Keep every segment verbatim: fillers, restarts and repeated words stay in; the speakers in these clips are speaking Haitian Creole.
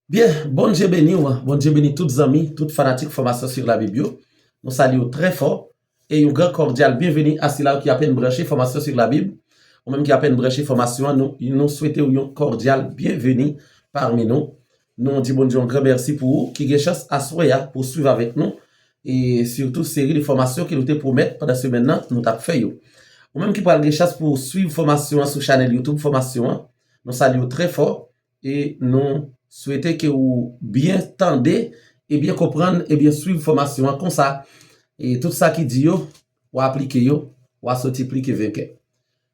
Byen, Bondye beni w, Bondye beni tout zanmi, tout fanatik Fòmasyon sur la Bible yo. Nou salye w trè fò e yon gran kòdyal byenveni a sila yo ki apèn branche Fòmasyon sur la Bible. Ou menm ki apèn branche fòmasyon an, nou, nou swete w yon kòdyal byenveni pami nou. Nou di Bondye yon gran mèsi pou ou ki gen chans aswè a pou w swiv avèk nou. E sitou seri de fòmasyon ke nou te pwomèt pandan semèn nan, nou t ap fè yo. Ou menm ki pral gen chans pou w swiv fòmasyon an sou chanèl YouTube Fòmasyon an, nou salye w trè fò e nou swete ke ou byen tande e byen konprann e byen swiv fòmasyon an konsa. E tout sa ki di yo, w a aplike yo, w a soti pli ke venkè.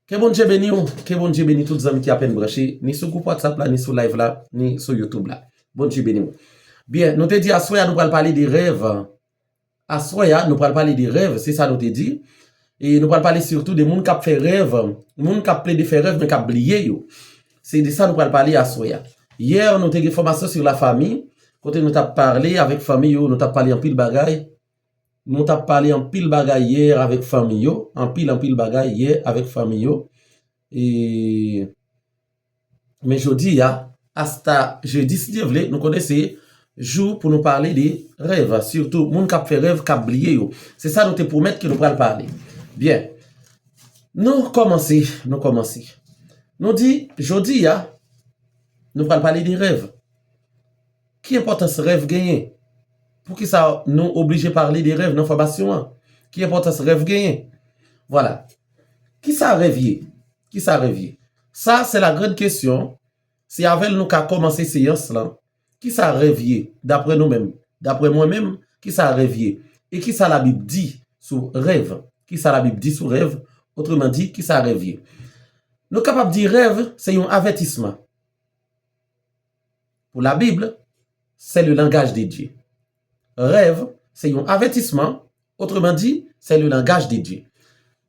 Ke Bondye beni w, ke Bondye beni tout zanmi ki apèn branche, ni sou gwoup WhatsApp la, ni sou live la, ni sou YouTube la. Bondye beni w. Byen, nou te di aswè a nou pral pale de rèv. Aswè a nou pral pale de rèv, se sa nou te di. E nou pral pale sitou de moun k ap fè rèv, moun k ap plede fè rèv men k ap bliye yo. Se de sa nou pral pale aswè a. Yè, nou te gen fòmasyon sur la famille, kote nou t ap pale avèk fanmi yo, nou t ap pale anpil bagay. Nou t ap pale anpil bagay yè avèk fanmi yo, anpil, anpil bagay yè avèk fanmi yo. E, men jodi a, asta jedi, si Dye vle, nou konnen se jou pou nou pale de rèv, sitou moun k ap fè rèv, k ap bliye yo. Se sa nou te pwomèt ke nou pral pale. Byen. Nou kòmanse, nou kòmanse. Nou di, jodi a, nou pral pale de rèv. Ki enpòtans rèv genyen? Poukisa nou oblije pale de rèv nan fòmasyon an? Ki enpòtans rèv genyen? Vwala. Kisa rèv ye? Kisa rèv ye? Sa, c'est la grande question. Se avè l nou ka kòmanse seyans lan. Kisa rèv ye, daprè nou menm? Daprè mwen menm, kisa rèv ye? E kisa Labib di sou rèv? Kisa Labib di sou rèv? Otreman di, kisa rèv ye? Nou kapab di rèv se yon avètisman. Pour la Bible, c'est le langage de Dieu. Rèv se yon avètisman, otreman di, c'est le langage de Dieu.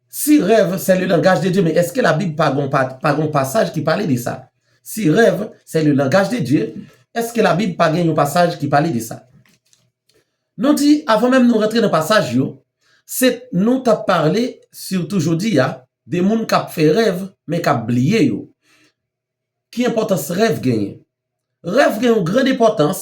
Si rèv se le langage de Dieu, men èske Labib pa gon pa, pa gon pasaj ki pale de sa? Si rèv se le langage de Dieu, èske Labib pa gen yon pasaj ki pale de sa? Nou di, avan menm nou rantre nan pasaj yo, se nou t ap pale, sitou jodi a, de moun k ap fè rèv, men k ap bliye yo. Ki enpòtans rèv genyen? Rèv gen yon gran enpòtans,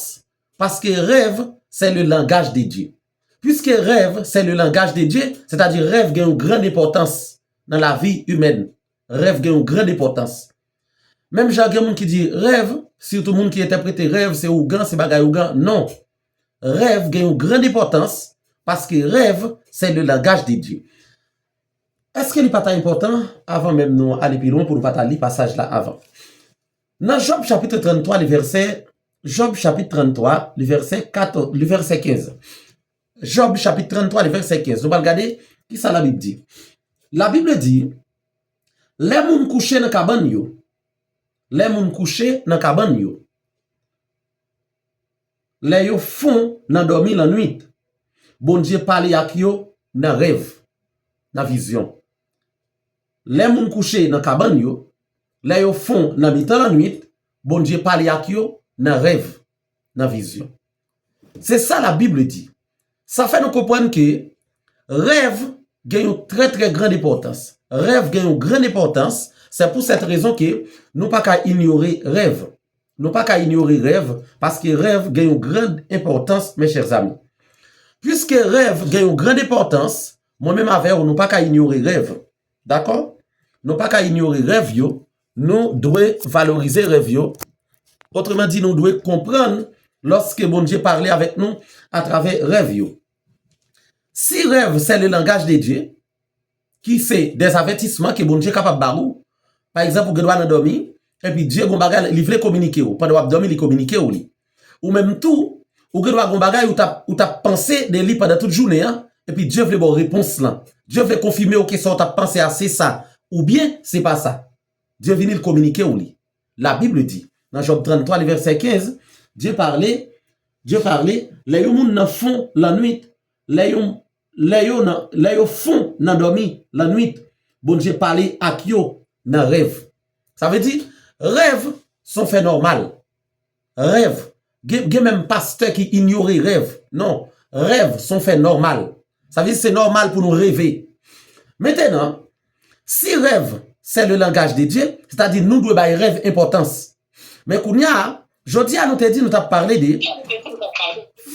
paske rèv, c'est le langage de Dieu. Puisque rêve, c'est le langage de Dieu, sètadi rèv gen yon gran enpòtans nan lavi imèn. Rèv gen yon gran enpòtans. Menm jan gen moun ki di rèv, sitou moun ki entèprete rèv, se ougan, se bagay ougan. Non. Rèv gen yon gran enpòtans, paske rèv, c'est le langage de Dieu. Èske li pa ta enpòtan, avan menm nou ale pi lwen, pou nou pa ta li pasaj la avan? Nan Jòb chapit tranntwa, li vèsè, Jòb chapit tranntwa, li vèsè katòz, li vèsè kenz. Jòb chapit tranntwa, li vèsè kenz. Nou pral gade kisa Labib di. Labib di, lè moun kouche nan kabann yo, lè moun kouche nan kabann yo, lè yo fon nan dòmi lannwit, Bondye pale ak yo nan rèv, nan vizyon. Lè moun kouche nan kabann yo, lè yo fon nan mitan lannwit, Bondye pale ak yo nan rèv, nan vizyon. Se sa Labib di. Sa fè nou konprann ke rèv gen yon trè, trè gran enpòtans. Rèv gen yon gran enpòtans. Se pou sèt rezon ke nou pa ka inyore rèv. Nou pa ka inyore rèv, paske rèv gen yon gran enpòtans, mes chers amis. Puisque rèv gen yon gran enpòtans, mwen menm avè w, nou pa ka inyore rèv. Dakò? Nou pa ka inyore rèv yo, nou dwe valorize rèv yo. Otreman di, nou dwe konprann lòske Bondye pale avèk nou atravè rèv yo. Si rèv se le langaj de Dye, ki se des avertissements ke Bondye kapab ba ou, pa egzanp, ou gen dwa nan dòmi, epi Dye gon bagay li vle kominike w. Pandan w ap dòmi, li kominike w li. Ou menm tou, ou gen dwa gon bagay ou t ap, ou t ap panse de li pandan tout jounen an, epi Dye vle ba w repons lan. Dye vle konfime w ke sa w t ap panse a se sa, oubyen se pa sa. Dye vini, l kominike w li. Labib di, nan Jòb tranntwa, li vèsè kenz, Dye pale, Dye pale, lè yon moun nan fon lannwit, lè yon, lè yo nan, lè yo fon nan dòmi lannwit, Bondye pale ak yo nan rèv. Sa vle di, rèv se yon fè nòmal. Rèv. Gen, gen menm pastè ki inyore rèv. Non, rèv se yon fè nòmal. Sa vle di se nòmal pou nou reve. Mentenan, si rèv se le langaj de Dye, sètadi nou dwe bay rèv enpòtans. Men kounye a, Jodi a nou te di nou t ap pale de,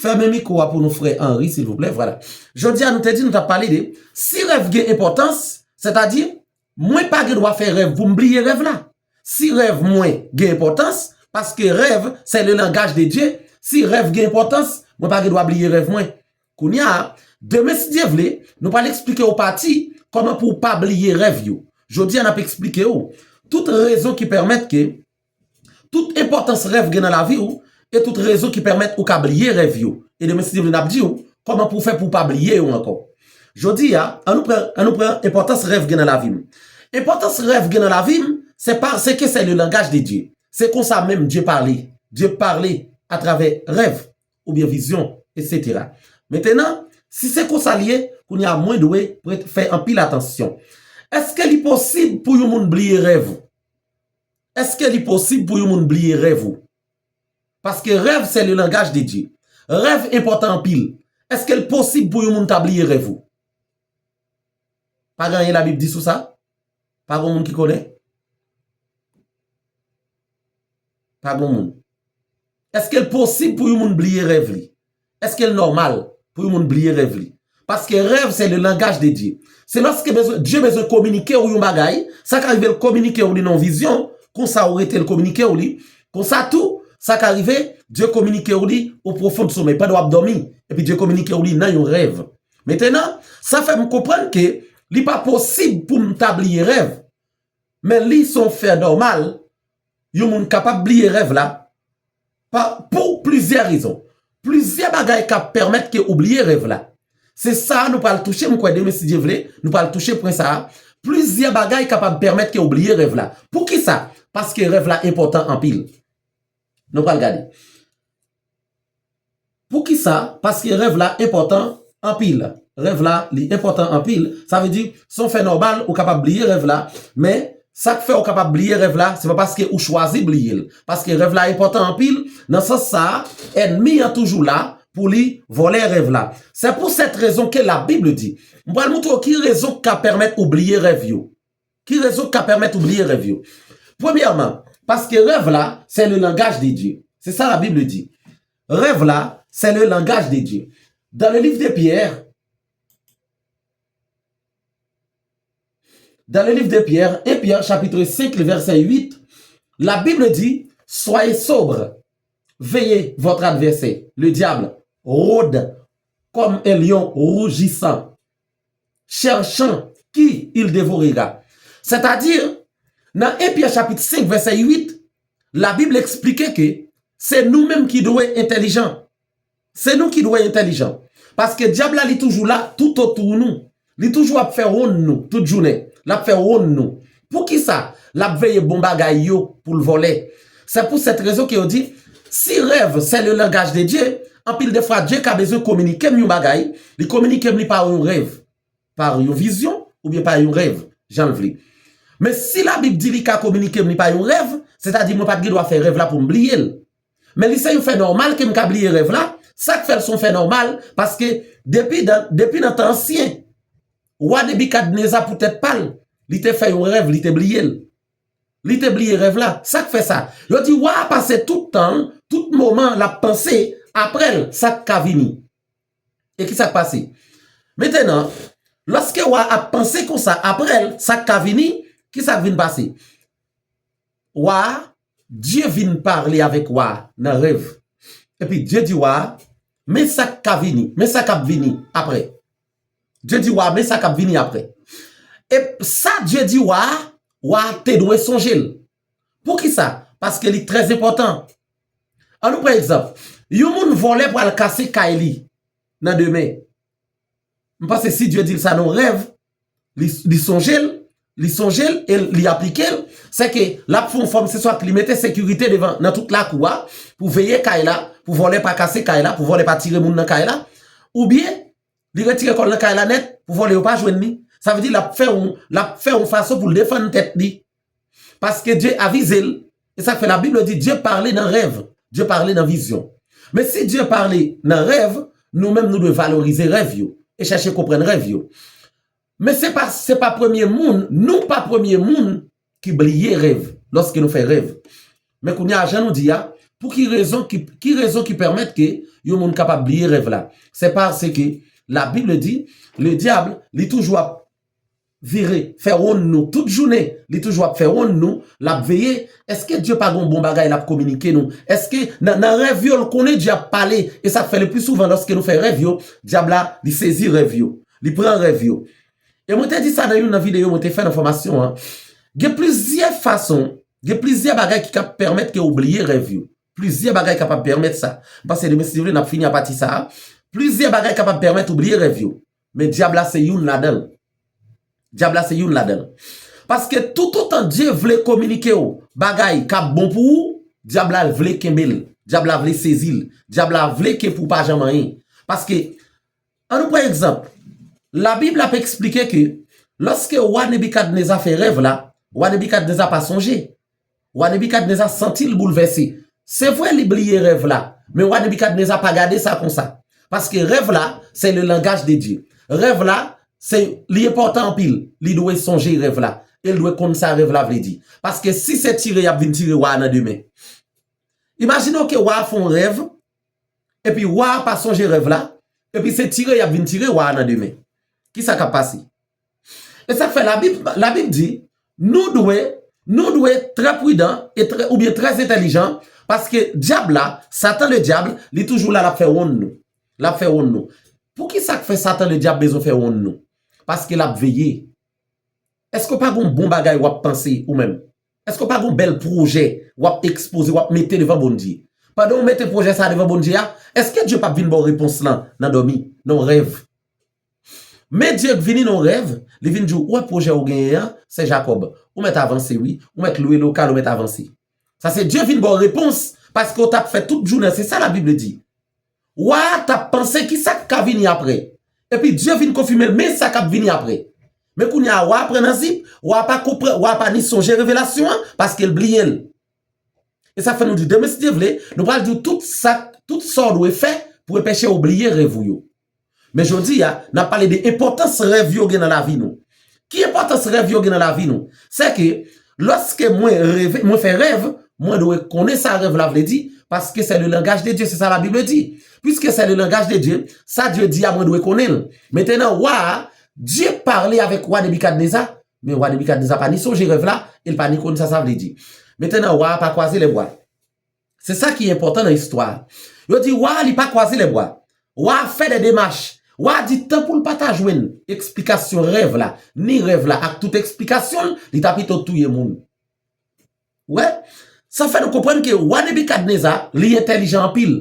fèmen mikwo a pou nou, frè Henry, silvouplè, vwala. Jodi a nou te di nou t ap pale de, si rèv gen enpòtans, sètadi, mwen pa gen dwa fè rèv pou m bliye rèv la. Si rèv mwen gen enpòtans, paske rèv, c'est le langage de Dieu, si rèv gen enpòtans, mwen pa gen dwa bliye rèv mwen. Kounye a, demen, si Dye vle, nou pral eksplike w pati kòman pou w pa bliye rèv yo. Jodi a, n ap eksplike w tout rezon ki pèmèt ke, tout enpòtans rèv gen nan lavi w, e tout rezon ki pèmèt ou ka bliye rèv yo. E demen, si Dye vle, n ap di w kòman pou w fè pou w pa bliye yo ankò. Jodi a, an nou pran, an nou pran enpòtans rèv gen nan lavi m. Enpòtans rèv gen nan lavi m, se paske c'est le langage de Dieu. Se konsa menm Dye pale. Dye pale atravè rèv, oubyen vizyon, etsetera. Mentenan, si se konsa l ye, kounye a mwen dwe prete, fè anpil atansyon. Èske li posib pou yon moun bliye rèv ou? Èske li posib pou yon moun bliye rèv ou? Paske rèv, c'est le langage de Dieu. Rèv enpòtan anpil. Èske l posib pou yon moun ta bliye rèv ou? Pa gen anyen Labib di sou sa? Pa gen moun ki konnen? Pa gen moun. Èske l posib pou yon moun bliye rèv li? Èske l nòmal pou yon moun bliye rèv li? Paske rèv, c'est le langage de Dieu. Se lòske bezwen, Dye bezwen kominike w yon bagay, sa ka rive l kominike w li nan yon vizyon, konsa ou rete l kominike w li, konsa tou, sa ka rive, Dye kominike w li o pwofon de somèy, pandan w ap dòmi, epi Dye kominike w li nan yon rèv. Mentenan, sa fè m konprann ke li pa posib pou m ta bliye rèv, men li se yon fè nòmal, yon moun kapab bliye rèv la, pa, pou plizyè rezon. Plizyè bagay k ap pèmèt ke ou bliye rèv la. Se sa a nou pral touche, m kwè demen, si Dye vle, nou pral touche pwen sa a. Plizyè bagay kapab pèmèt ke ou bliye rèv la. Poukisa? Paske rèv la enpòtan anpil. Nou pral gade. Poukisa? Paske rèv la enpòtan anpil. Rèv la, li enpòtan anpil. Sa vle di, se yon fè nòmal, ou kapab bliye rèv la, men sa k fè ou kapab bliye rèv la, se pa paske ou chwazi bliye l. Paske rèv la enpòtan anpil, nan sans sa a, ènmi an toujou la pou li vòlè rèv la. C'est pour cette raison que la Bible dit. M pral montre w ki rezon k ka pèmèt ou bliye rèv yo. Ki rezon k ka pèmèt ou bliye rèv yo? Premyèman, paske rèv la, c'est le langage de Dieu. C'est ça la Bible dit. Rèv la, c'est le langage de Dieu. Dans le livre de Pierre, dans le livre de Pierre, un Pierre chapitre cinq, le verset huit, la Bible dit, soyez sobres, veillez, votre adversaire, le diable, rôde comme un lion rugissant, cherchant qui il dévorera. Sètadi, nan un Pyè chapit senk vèsè uit, Labib eksplike ke se nou menm ki dwe entèlijan. Se nou ki dwe entèlijan. Paske dyab la, li toujou la toutotou nou. Li toujou ap fè wonn nou tout jounen. L ap fè wonn nou. Poukisa? L ap veye bon bagay yo pou l vòlè. C'est pour cette raison que yo di, si rèv c'est le langage de Dieu, anpil de fwa Dye ka bezwen kominike m yon bagay, li kominike m li pa yon rèv, pa yon vizyon, oubyen pa yon rèv, jan l vle. Men si Labib di li ka kominike m li pa yon rèv, sètadi mwen pa t gen dwa fè rèv la pou m bliye l. Men li se yon fè nòmal ke m ka bliye rèv la. Sa k fè l se yon fè nòmal? Paske depi nan, depi nan tan ansyen, wa Nebikadneza poutèt pa l, li te fè yon rèv, li te bliye l. Li te bliye rèv la. Sa k fè sa? Yo di wa a pase tout tan l, tout moman l ap panse apre l, sa k ka vini. E kisa k pase? Mentenan, lòske wa a ap panse konsa apre l, sa k ka vini, kisa k vin pase? Wa a, Dye vin pale avèk wa a nan rèv. Epi Dye di wa a, men sa k ka vini, men sa k ap vini apre. Dye di wa a, men sa k ap vini apre. E sa Dye di wa a, wa a te dwe sonje l. Poukisa? Paske li trè enpòtan. An nou pran egzanp. Yon moun vòlè pral kase kay li nan demen. M panse si Dye di l sa nan yon rèv, li, li sonje l, li sonje l e li aplike l, se ke l ap fè yon fòm, se swa ke li mete sekirite devan, nan tout lakou a, pou veye kay la, pou vòlè pa kase kay la, pou vòlè pa tire moun nan kay la, oubyen li retire kò l nan kay la nèt, pou vòlè yo pa jwenn li. Sa vle di l ap fè yon, l ap fè yon fason pou l defann tèt li. Paske Dye avize l. E sa k fè Labib di, Dye pale nan rèv, Dye pale nan vizyon. Men si Dye pale nan rèv, nou menm nou dwe valorize rèv yo e chèche konprann rèv yo. Men se pa, se pa premye moun, nou pa premye moun ki bliye rèv lòske nou fè rèv. Men kounye a, jan nou di a, Pou ki rezon ki, ki rezon ki pèmèt ke yon moun kapab bliye rèv la? C'est parce que la Bible dit, le diable, li toujou ap vire, fè wonn nou. Tout jounen, li toujou ap fè wonn nou, l ap veye. Èske Dye pa gen yon bon bagay l ap kominike nou? Èske nan, nan rèv yo, l konnen Dye ap pale? E sa k fè le pli souvan, lòske nou fè rèv yo, dyab la, li sezi rèv yo. Li pran rèv yo. E mwen te di sa nan youn nan videyo mwen te fè nan fòmasyon an. Gen plizyè fason, gen plizyè bagay ki ka pèmèt ke w bliye rèv yo. Plizyè bagay kapab pèmèt sa. M panse demen, si Dye vle, n ap fini a pati sa a. Plizyè bagay kapab pèmèt ou bliye rèv yo. Men dyab la se youn ladan l. Dyab la se youn ladan l. Paske toutotan Dye vle kominike w bagay k ap bon pou ou, dyab la vle kenbe l. Dyab la vle sezi l. Dyab la vle ke pou w pa janm anyen. Paske, ann nou pran egzanp, Labib la ap eksplike ke lòske wa Nebikadneza fè rèv la, wa Nebikadneza pa sonje. Wa Nebikadneza santi l boulvèse. Se vre, li bliye rèv la, men wa Nebikadneza pa gade sa konsa. Paske rèv la, se le langaj de Dye. Rèv la, se, li enpòtan anpil. Li dwe sonje rèv la. E l dwe konn sa rèv la vle di. Paske si se tire y ap vin tire wa a nan de men. Imajine w ke wa a fè yon rèv, epi wa a pa sonje rèv la, epi se tire y ap vin tire wa a nan de men. Kisa k ap pase? E sa k fè Labib, Labib di, nou dwe, nou dwe trè pridan e trè, oubyen trè entèlijan, paske dyab la, Satan le dyab, li toujou la, l ap fè wonn nou. L ap fè wonn nou. Poukisa k fè Satan le dyab bezwen fè wonn nou? Paske l ap veye. Èske w pa gen yon bon bagay w ap panse ou menm? Èske w pa gen yon bèl pwojè w ap ekspoze, w ap mete devan Bondye? Pandan w mete pwojè sa a devan Bondye a, èske Dye p ap vin ba w repons lan nan dòmi, nan yon rèv? Men Dye k vini nan yon rèv, li vin di w, ou wè pwojè w genyen an, sè Jakòb, ou mèt avanse wi, ou mèt lwe lokal, ou mèt avanse. Sa se Dye vin ba w repons, paske w t ap fè tout jounen, se sa Labib di. Wa a t ap panse kisa k ka vini apre. Epi Dye vin konfime l, men sa k ap vini apre. Men kounye a, wa a pran nan zip, wa a pa konprann, wa a pa ni sonje revelasyon an, paske l bliye l. E sa fè nou di, demen, si Dye vle, nou pral di w tout sa, tout sa w dwe fè pou enpeche w bliye rèv ou yo. Men jodi a, n ap pale de enpòtans rèv yo gen nan lavi nou. Ki enpòtans rèv yo gen nan lavi nou? Se ke lòske mwen reve, mwen fè rèv, mwen dwe konnen sa rèv la vle di, paske se le langaj de Dye, se sa Labib di. Piske se le langaj de Dye, sa Dye di a, mwen dwe konnen l. Mentenan, wa a, Dye pale avèk wa Nebikadneza, men wa Nebikadneza pa ni sonje rèv la, e l pa ni konn sa sa vle di. Mentenan, wa a pa kwaze lèbra. Se sa ki enpòtan nan istwa a. Yo di wa a, li pa kwaze lèbra. Wa a fè de demach. Wa a di tan pou l pa ta jwenn eksplikasyon rèv la, ni rèv la ak tout eksplikasyon l, li ta pito touye moun. Wè, sa fè nou konprann ke wa Nebikadneza, li entèlijan anpil.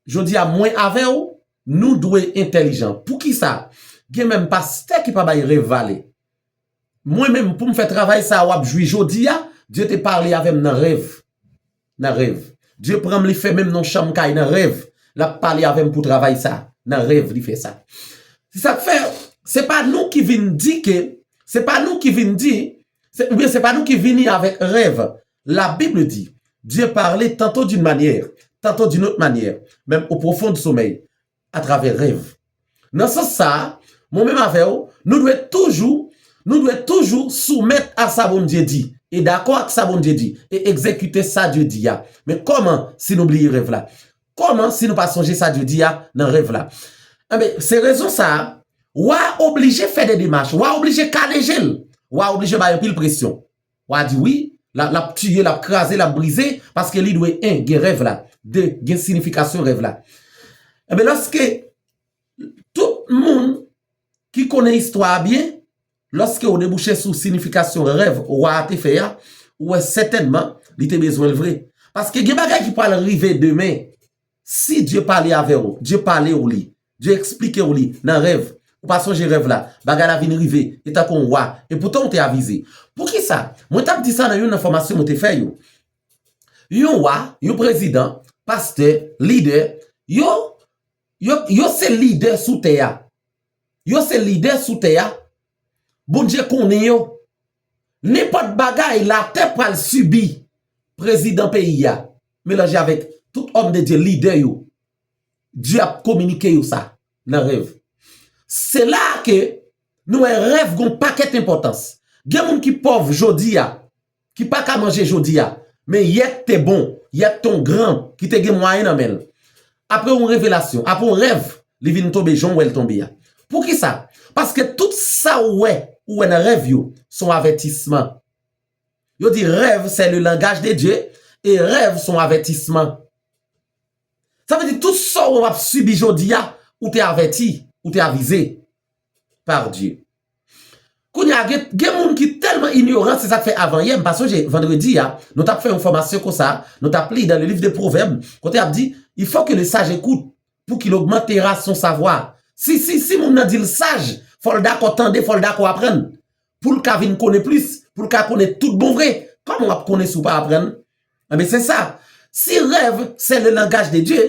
Jodi a, mwen avè w, nou dwe entèlijan. Poukisa? Gen menm pastè ki pa bay rèv valè. Mwen menm, pou m fè travay sa a w ap jwi jodi a, Dye te pale avè m nan rèv. Nan rèv. Dye pran m, li fè menm nan chanm kay nan rèv. L ap pale avè m pou travay sa a. Nan rèv, li fè sa. Se sa k fè, se pa nou ki vin di ke, se pa nou ki vin di, se, oubyen se pa nou ki vini avèk rèv. Labib di, Dye pale tanto d'une manière, tanto d'une autre manière, menm au profond du sommeil, atravè rèv. Nan sans sa a, mwen menm avè w, nou dwe toujou, nou dwe toujou soumèt a sa Bondye di, e dakò ak sa Bondye di, e egzekite sa Dye di a. Men kòman si nou bliye rèv la? Kòman si nou pa sonje sa Dye di a nan rèv la? Enben, se rezon sa a, wa a oblije fè de demach, wa a oblije kale je l, wa a oblije bay anpil presyon. W a di wi, l ap, l ap tiye, l ap kraze, l ap brize, paske li dwe, en, gen rèv la, de, gen sinifikasyon rèv la. Enben, lòske tout moun ki konnen istwa a byen, lòske w debouche sou sinifikasyon rèv wa a te fè a, ou wè sètènman, li te bezwen l vre. Paske gen bagay ki pral rive demen, si Dye pale avè w, Dye pale w li, Dye eksplike w li nan rèv, ou pa sonje rèv la, bagay la vin rive, e tankou yon wa, e poutan w te avize. Poukisa? Mwen t ap di sa nan youn nan fòmasyon mwen te fè yo. Yon wa, yon prezidan, pastè, lidè, yo, yo, yo se lidè sou tè a. Yo se lidè sou tè a. Bondye konnen yo. Nenpòt bagay latè pral sibi, prezidan peyi a, melanje avèk tout òm de Dye, lidè yo, Dye ap kominike yo sa nan rèv. Se la a ke nou wè rèv gon pakèt enpòtans. Gen moun ki pòv jodi a, ki pa ka manje jodi a, men yè te bon. Y a ton gran ki te gen mwayen nan men l. Apre yon revelasyon, apre yon rèv, li vin tonbe jan w wè l tonbe a. Poukisa? Paske tout sa ou wè, ou wè nan rèv yo, se yon avètisman. Yo di rèv, c'est le langage de Dieu, e rèv se yon avètisman. Sa vle di tout sa w ap sibi jodi a, ou te avèti, ou te avize par Dieu. Kounye a, gen, gen moun ki tèlman inyoran, se sa k fè avanyè, m pa sonje, vandredi a, nou t ap fè yon fòmasyon konsa, nou t ap li dans le livre de Proverbes, kote ap di, il faut que le sage écoute pour qu'il augmentera son savoir. Si, si, si moun nan di l saj, fò l dakò tande, fò l dakò aprann. Pou l ka vin konnen plis, pou l ka konnen tout bon vre. Kòman w ap konnen si w pa aprann? Enben, se sa. Si rèv, c'est le langage de Dieu,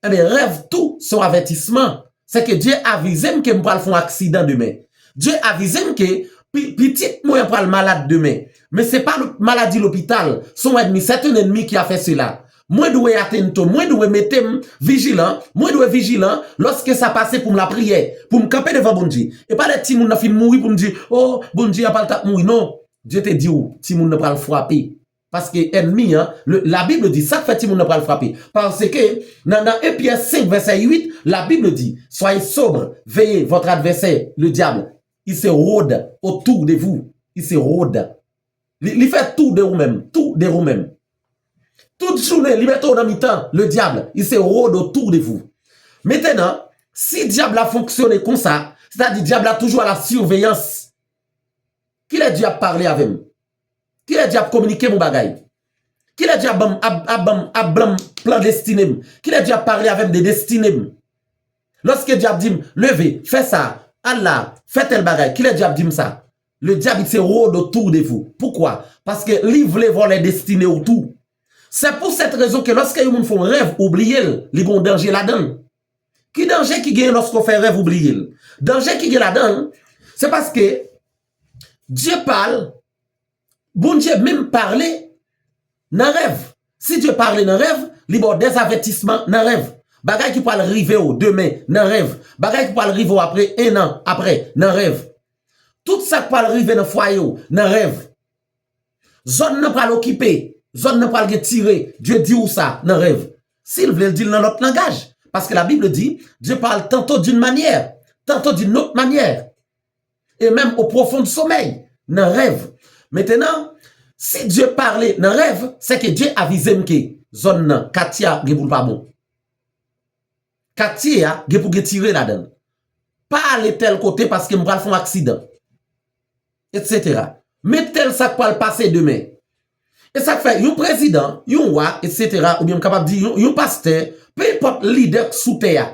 enben, rèv tou, se yon avètisman. Se ke Dye avize m ke m pral fè yon aksidan demen. Dye avize m ke pi-, pitit mwen an pral malad demen. Men se pa lo-, maladi lopital, se yon ènmi, c'est un ennemi qui a fait cela. Mwen dwe atento, mwen dwe mete m vijilan, mwen dwe vijilan lòske sa pase pou m lapriyè, pou m kanpe devan Bondye. E pa lè timoun nan fin mouri pou m di, o, Bondye a pral t ap mouri. Non, Dye te di w, timoun nan pral frape. Paske ènmi an, le, la Bible dit, sa k fè timoun nan pral frape. Paske nan, nan en Pyè senk vèsè uit, la Bible dit, soyez sobre, veillez, votre adversaire, le diable, il se rôde autour de vous. Il se rôde. Li, li fè tou de ou menm, tou de ou menm. Tout jounen, li mete w nan mitan, le diable, il se rôde autour de vous. Mentenan, si dyab la fonksyone konsa, sètadi dyab la toujou a la siveyans, kilè Dye ap pale avè m? Kilè Dye ap kominike m yon bagay? Kilè Dye ap ban m, ap, ap ban m, ap ban m plan destine m? Kilè Dye ap pale avè m de destine m? Lòske Dye ap di m, leve, fè sa, al la, fè tèl bagay, kilè Dye ap di m sa? Le diable, il se rôde autour de vous. Poukwa? Paske li vle vòlè destine w tou. Se pou sèt rezon ke lòske yon moun fè yon rèv, ou bliye l, li gen yon danje ladan l. Ki danje ki genyen lòske w fè rèv, ou bliye l? Danje ki gen ladan l, se paske Dye pale, Bondye menm pale nan rèv. Si Dye pale nan rèv, li ba w dèzavètisman nan rèv. Bagay ki pral rive w demen nan rèv. Bagay ki pral rive w apre en an apre nan rèv. Tout sa k pral rive nan fwaye w nan rèv. Zòn nan pral okipe, zòn nan pral gen tire, Dye di w sa nan rèv. Si l vle, l di l nan lòt langaj. Paske la Bible dit, Dieu parle tantôt d'une manière, tantôt d'une autre manière. Et même au profond sommeil, nan rèv. Mentenan, si Dye pale nan rèv, se ke Dye avize m ke zòn nan, katye a gen pou l pa bon. Katye a gen pou gen tire ladan l. Pa ale tèl kote paske m pral fè yon aksidan. Etsetera. Men tèl sa k pral pase demen. E sa k fè yon prezidan, yon wa, etsetera, oubyen m kapab di yon, yon pastè, pe enpòt lidè k sou tè a.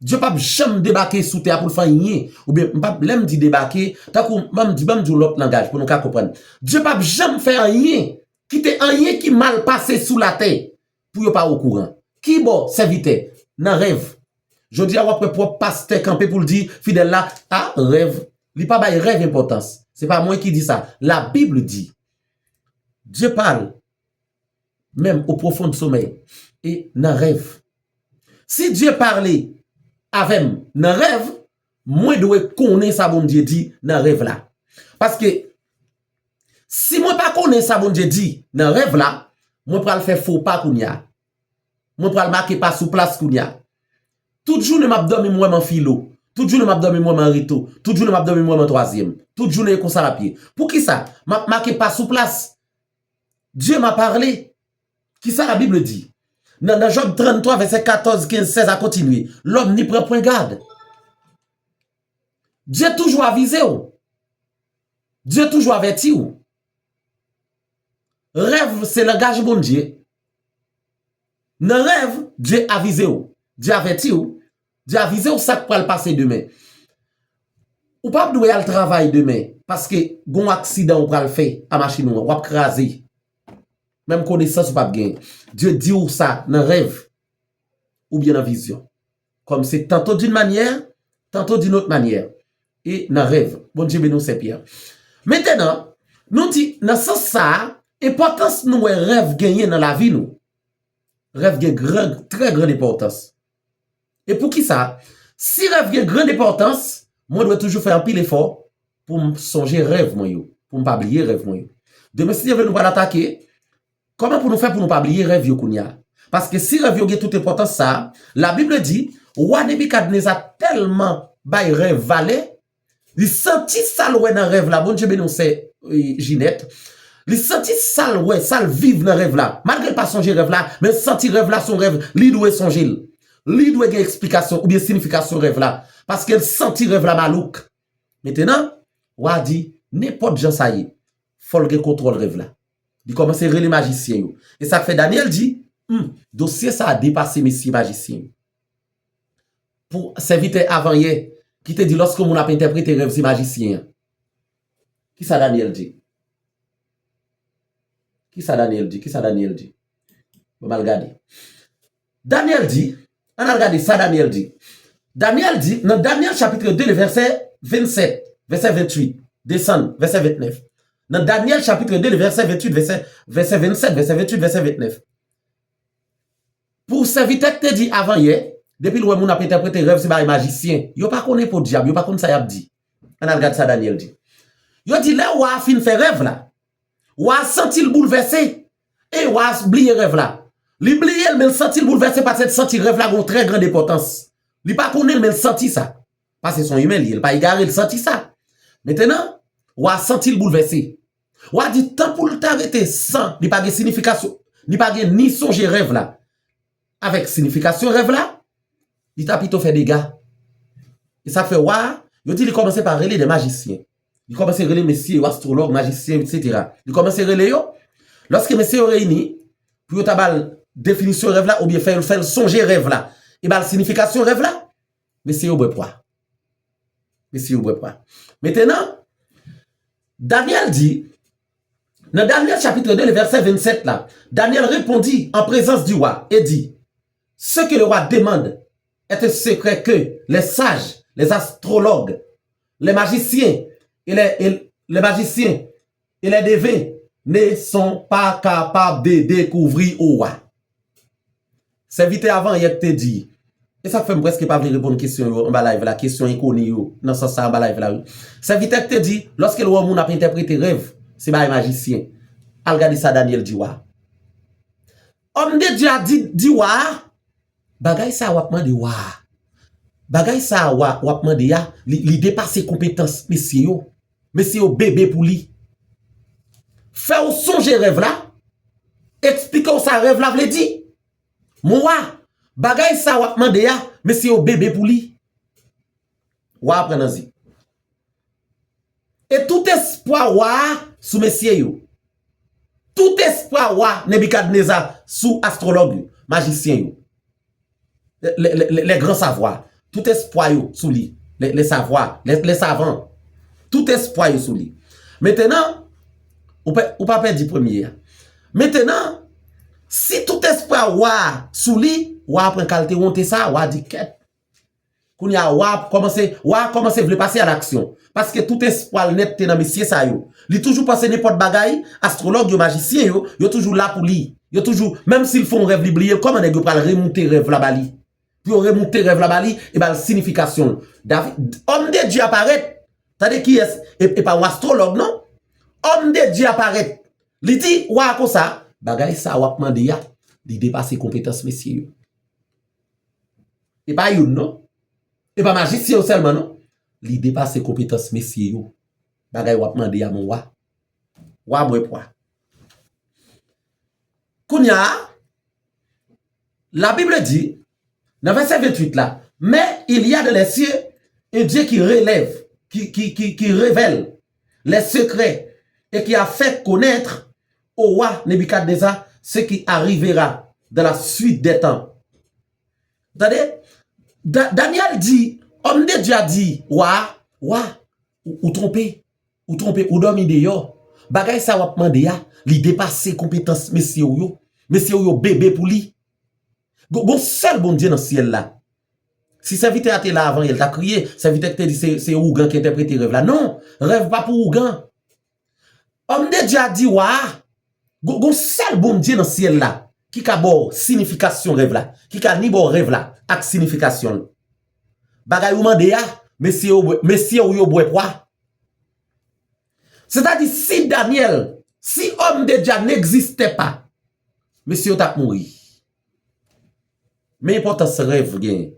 Dye p ap janm debake sou tè a pou l fè anyen. Oubyen, m p ap, lè m di debake, tankou, ban m di, ban m di yon lòt langaj pou nou ka konprann. Dye p ap janm fè anyen, kite anyen ki mal pase sou latè pou yo pa okouran. Kibò, sèvitè? Nan rèv. Jodi a, w ap wè pwòp pastè kanpe pou l di fidèl la, a, rèv. Li pa bay rèv enpòtans. Se pa mwen ki di sa. La Bible dit. Dieu parle, même au profond sommeil. E nan rèv. Si Dye pale avè m nan rèv, mwen dwe konnen sa Bondye di nan rèv la. Paske si mwen pa konnen sa Bondye di nan rèv la, mwen pral fè fo pa kounye a. Mwen pral make pa sou plas kounye a. Tout jounen m ap dòmi, m wè m an filo. Tout jounen m ap dòmi, m wè m an reto. Tout jounen m ap dòmi, m wè m an twazyèm. Tout jounen e konsa l ap ye. Poukisa? M ap make pa sou plas. Dieu m'a parlé. Kisa la Bible di? Nan, nan Jòb tranntwa, vèsè katòz, kenz, sèz a kontinye. L'homme n'y prend point garde. Dye toujou avize w. Dye toujou avèti w. Rèv se langaj Bondye. Nan rèv, Dye avize w. Dye avèti w. Dye avize w sa k pral pase demen. Ou p ap dwe al travay demen, paske gon aksidan ou pral fè a machin ou an, w ap kraze. Menm konesans ou p ap genyen. Dye di w sa nan rèv oubyen nan vizyon. Kòm se tantôt d'une manière, tantôt d'une autre manière. E nan rèv. Bondye beni w, Sen Pyè. Mentenan, nou di, nan sans sa a, enpòtans nou wè rèv genyen nan lavi nou. Rèv gen gran, trè gran enpòtans. E poukisa? Si rèv gen gran enpòtans, mwen dwe toujou fè anpil efò pou m sonje rèv mwen yo, pou m pa bliye rèv mwen yo. Demen, si Dye vle, nou pral atake Kòman pou nou fè pou nou pa bliye rèv yo kounye a? Paske si rèv yo gen tout enpòtans sa a, Labib di, wa Nebikadneza tèlman bay rèv valè, li santi sa l wè nan rèv la, Bondye beni w sè, e, Jinèt. Li santi sa l wè, sa l viv nan rèv la. Malgre l pa sonje rèv la, men l santi rèv la se yon rèv, li dwe sonje l. Li dwe gen eksplikasyon oubyen siyifikasyon rèv la. Paske l santi rèv la malouk. Mentenan, wa di, nenpòt jan sa ye, fò l gen kontwòl rèv la. Li kòmanse rele majisyen yo. E sa k fè Danyèl di, hmm, dosye sa a depase mesye majisyen yo. Pou sèvitè avanyè ki te di lòske yon moun ap entèprete rèv se majisyen an. Kisa Danyèl di? Kisa Danyèl di? Kisa Danyèl di? Bon, m al gade. Danyèl di, ann al gade sa Danyèl di. Danyèl di, nan Danyèl chapit de, vèsè vennsèt, vèsè venntuit, desann, vèsè ventnèf. Nan Danyèl chapit de, vèsè venntuit, vèsè, vèsè vennsèt, vèsè venntuit, vèsè ventnèf. Pou sèvitè k te di avanyè, depi l wè moun ap entèprete rèv se bagay majisyen, yo pa konnen podyab, yo pa konn sa y ap di. Ann al gade sa Danyèl di. Yo di lè wa a fin fè rèv la, wa a santi l boulvèse. E wa a bliye rèv la. Li bliye l, men l santi l boulvèse paske l santi rèv la gen yon trè grand enpòtans. Li pa konnen l, men l santi sa. Paske se yon imen li ye, li pa egare, li santi sa. Mentenan, wa a santi l boulvèse. Wa a di tan pou l ta rete san, li pa gen siyifikasyon, li pa gen ni sonje rèv la avèk siyifikasyon rèv la, li ta pito fè dega. E sa k fè wa a, yo di li kòmanse pa rele de majisyen. Li kòmanse rele mesye yo, astwològ, majisyen, etsetera. Li kòmanse rele yo. Lòske mesye yo reyini, pou yo ta ba l definisyon rèv la, oubyen fè, fè l sonje rèv la, e ba l siyifikasyon rèv la, mesye yo bwè pwa. Mesye yo bwè pwa. Mentenan, Danyèl di, nan Danyèl chapit de, vèsè vennsèt la, Daniel répondit en présence du roi et dit, ce que le roi demande est un secret que les sages, les astrologues, les magiciens et les, et les magiciens et les devins ne sont pas capables de découvrir au roi. Sèvitè avanyè k te di, e sa k fè m prèske pa vle reponn kesyon yo anba live la, kesyon enkoni yo, nan sans sa anba live la, wi. Sèvitè k te di, lòske l wè yon moun ap entèprete rèv, se bagay majisyen. Al gade sa Danyèl di wa a. Òm de Dye a di, di wa a, bagay sa a w ap mande wa a. Bagay sa a wa, w ap mande a, li, li depase konpetans mesye yo. Mesye yo bebe pou li. Fè w sonje rèv la, eksplike w sa rèv la vle di. Mon wa, bagay sa w ap mande a, mesye yo bebe pou li. Wa a pran nan zi. E tout espwa wa a sou mesye yo. Tout espwa wa Nebikadneza sou astwològ yo, majisyen yo. Les, les, les, les grands savoirs. Tout espwa yo sou li. Les, les savoirs, les, les savants. Tout espwa yo sou li. Mentenan, ou pa, ou pa pèdi premye a. Mentenan, si tout espwa wa a sou li, wa a pran kalte wonte sa, wa a di kèt. Kounye a, wa a kòmanse, wa a kòmanse vle pase a laksyon. Paske tout espwa l nèt te nan mesye sa yo. Li toujou panse nenpòt bagay, astwològ yo, majisyen yo, yo toujou la pou li. Yo toujou, menm si l fè yon rèv, li bliye l, kòman nèg yo pral remoute rèv la ba li? Pou yo remoute rèv la ba li e ba l siyifikasyon l. David, òm de Dye a parèt. Tande kiyès, e, e pa yon astwològ, non. Òm de Dye a parèt. Li di wa a konsa, bagay sa a w ap mande a, li depase konpetans mesye yo. E pa youn, non. E pa majisyen yo sèlman, non. Li depase konpetans mesye yo. Bagay w ap mande a, mon wa. Wa bwè pwa. Kounye a, la Bible dit, nan vèsè venntuit la, mais il y a dans les cieux un Dieu qui relève, qui, qui, qui, qui révèle les secrets et qui a fait connaître au roi Nebuchadnezzar ce qui arrivera dans la suite des temps. Tande? Da-, Daniel di, òm de Dye a di, wa, wa, ou, ou twonpe, ou twonpe, ou dòmi deyò. Bagay sa w ap mande a, li depase konpetans mesye w yo. Mesye w yo bebe pou li. Gon, gon sèl Bondye nan syèl la. Si sèvitè a te la avan yè, l ta kriye, sèvitè ki te di se, se ougan ki entèprete rèv la. Non, rèv pa pou ougan. Òm de Dye a di wa a, gon, gon sèl Bondye nan syèl la ki ka ba w siyifikasyon rèv la, ki ka ni ba w rèv la ak siyifikasyon l. Bagay ou mande a, mesye yo bwè, mesye w yo bwè pwa. Sètadi, si Daniel, si òm de Dye a n'existait pas, mesye yo t ap mouri. Men enpòtans rèv genyen.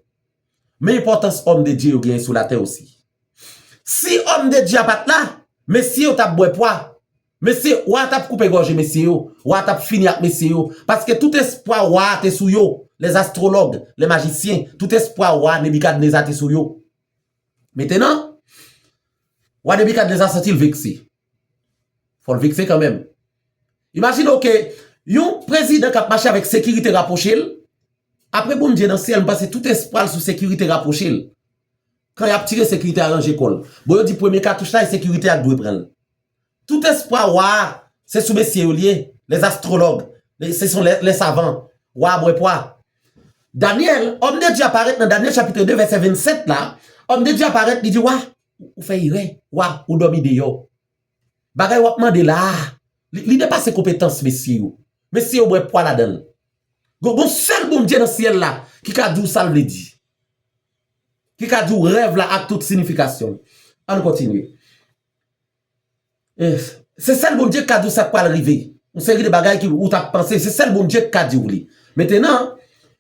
Men enpòtans òm de Dye yo genyen sou latè osi. Si òm de Dye a pa t la, mesye yo t ap bwè pwa. Mesye, wa a t ap koupe gòje mesye yo. Wa a t ap fini ak mesye yo. Paske tout espwa wa a te sou yo. Les astrologues, les magiciens, tout espwa wa Nebikadneza te sou yo. Mentenan, wa Nebikadneza santi l vekse. Fò l vekse kanmenm. Imajine w ke yon prezidan k ap mache avèk sekirite rapwoche l, apre Bondye nan syèl, m panse tout espwa l sou sekirite rapwoche l. Kan y ap tire, sekirite a ranje kò l. Bon, yo di premye katouch la, e sekirite a k dwe pran l. Tout espwa wa a, se sou mesye yo l ye, les astrologues, les, ce sont les, les savants. Wa a bwè pwa. Danyèl, òm de Dye a parèt nan Danyèl chapit de vèsè vennsèt la, òm de Dye a parèt, li di, wa, ou fè erè, wa, ou dòmi deyò. Bagay w ap mande la a, li, li depase konpetans mesye yo. Mesye yo bwè pwa ladan l. Gon, gon sèl Bondye nan syèl la ki ka di w sa l vle di. Ki ka di w rèv la ak tout sinifikasyon l. Ann kontinye. Eh, se sèl Bondye k ka di w sa k pral rive. Yon seri de bagay ki ou t ap panse, se sèl Bondye k ka di w li. Mentenan,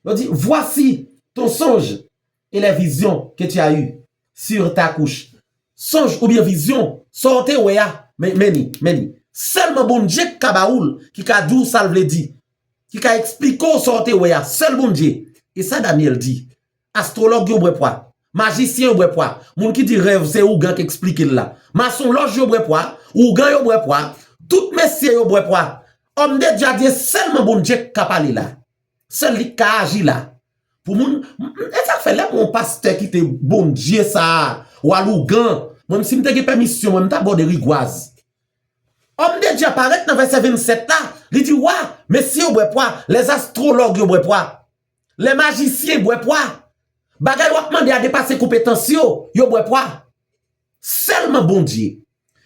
yo di, voici ton songe et les visions que tu as eues sur ta couche. Sonj oubyen vizyon, sa w te wè a, men, men li, men li. Sèlman Bondye k ka ba ou l, ki ka di w sa l vle di, ki ka eksplike w sa w te wè a, sèl Bondye. E sa Danyèl di. Astwològ yo bwè pwa. Majisyen yo bwè pwa. Moun ki di rèv se ougan k eksplike l la. Masonlòj yo bwè pwa. Ougan yo bwè pwa. Tout mesye yo bwè pwa. Òm de Dye a di e sèlman Bondye k ka pale la. Sèl li k ka aji la. Pou moun, m- m- e sa k fè lè m wè yon pastè kite Bondye sa a, wa lougan, mwen si m te gen pèmisyon, mwen m ta bò de rigwaz. Òm de Dye a parèt nan vèsè vennsèt la, li di, wa, mesye yo bwè pwa, les astrologues yo bwè pwa, les magiciens bwè pwa. Bagay w ap mande a depase konpetans yo, yo bwè pwa. Sèlman Bondye.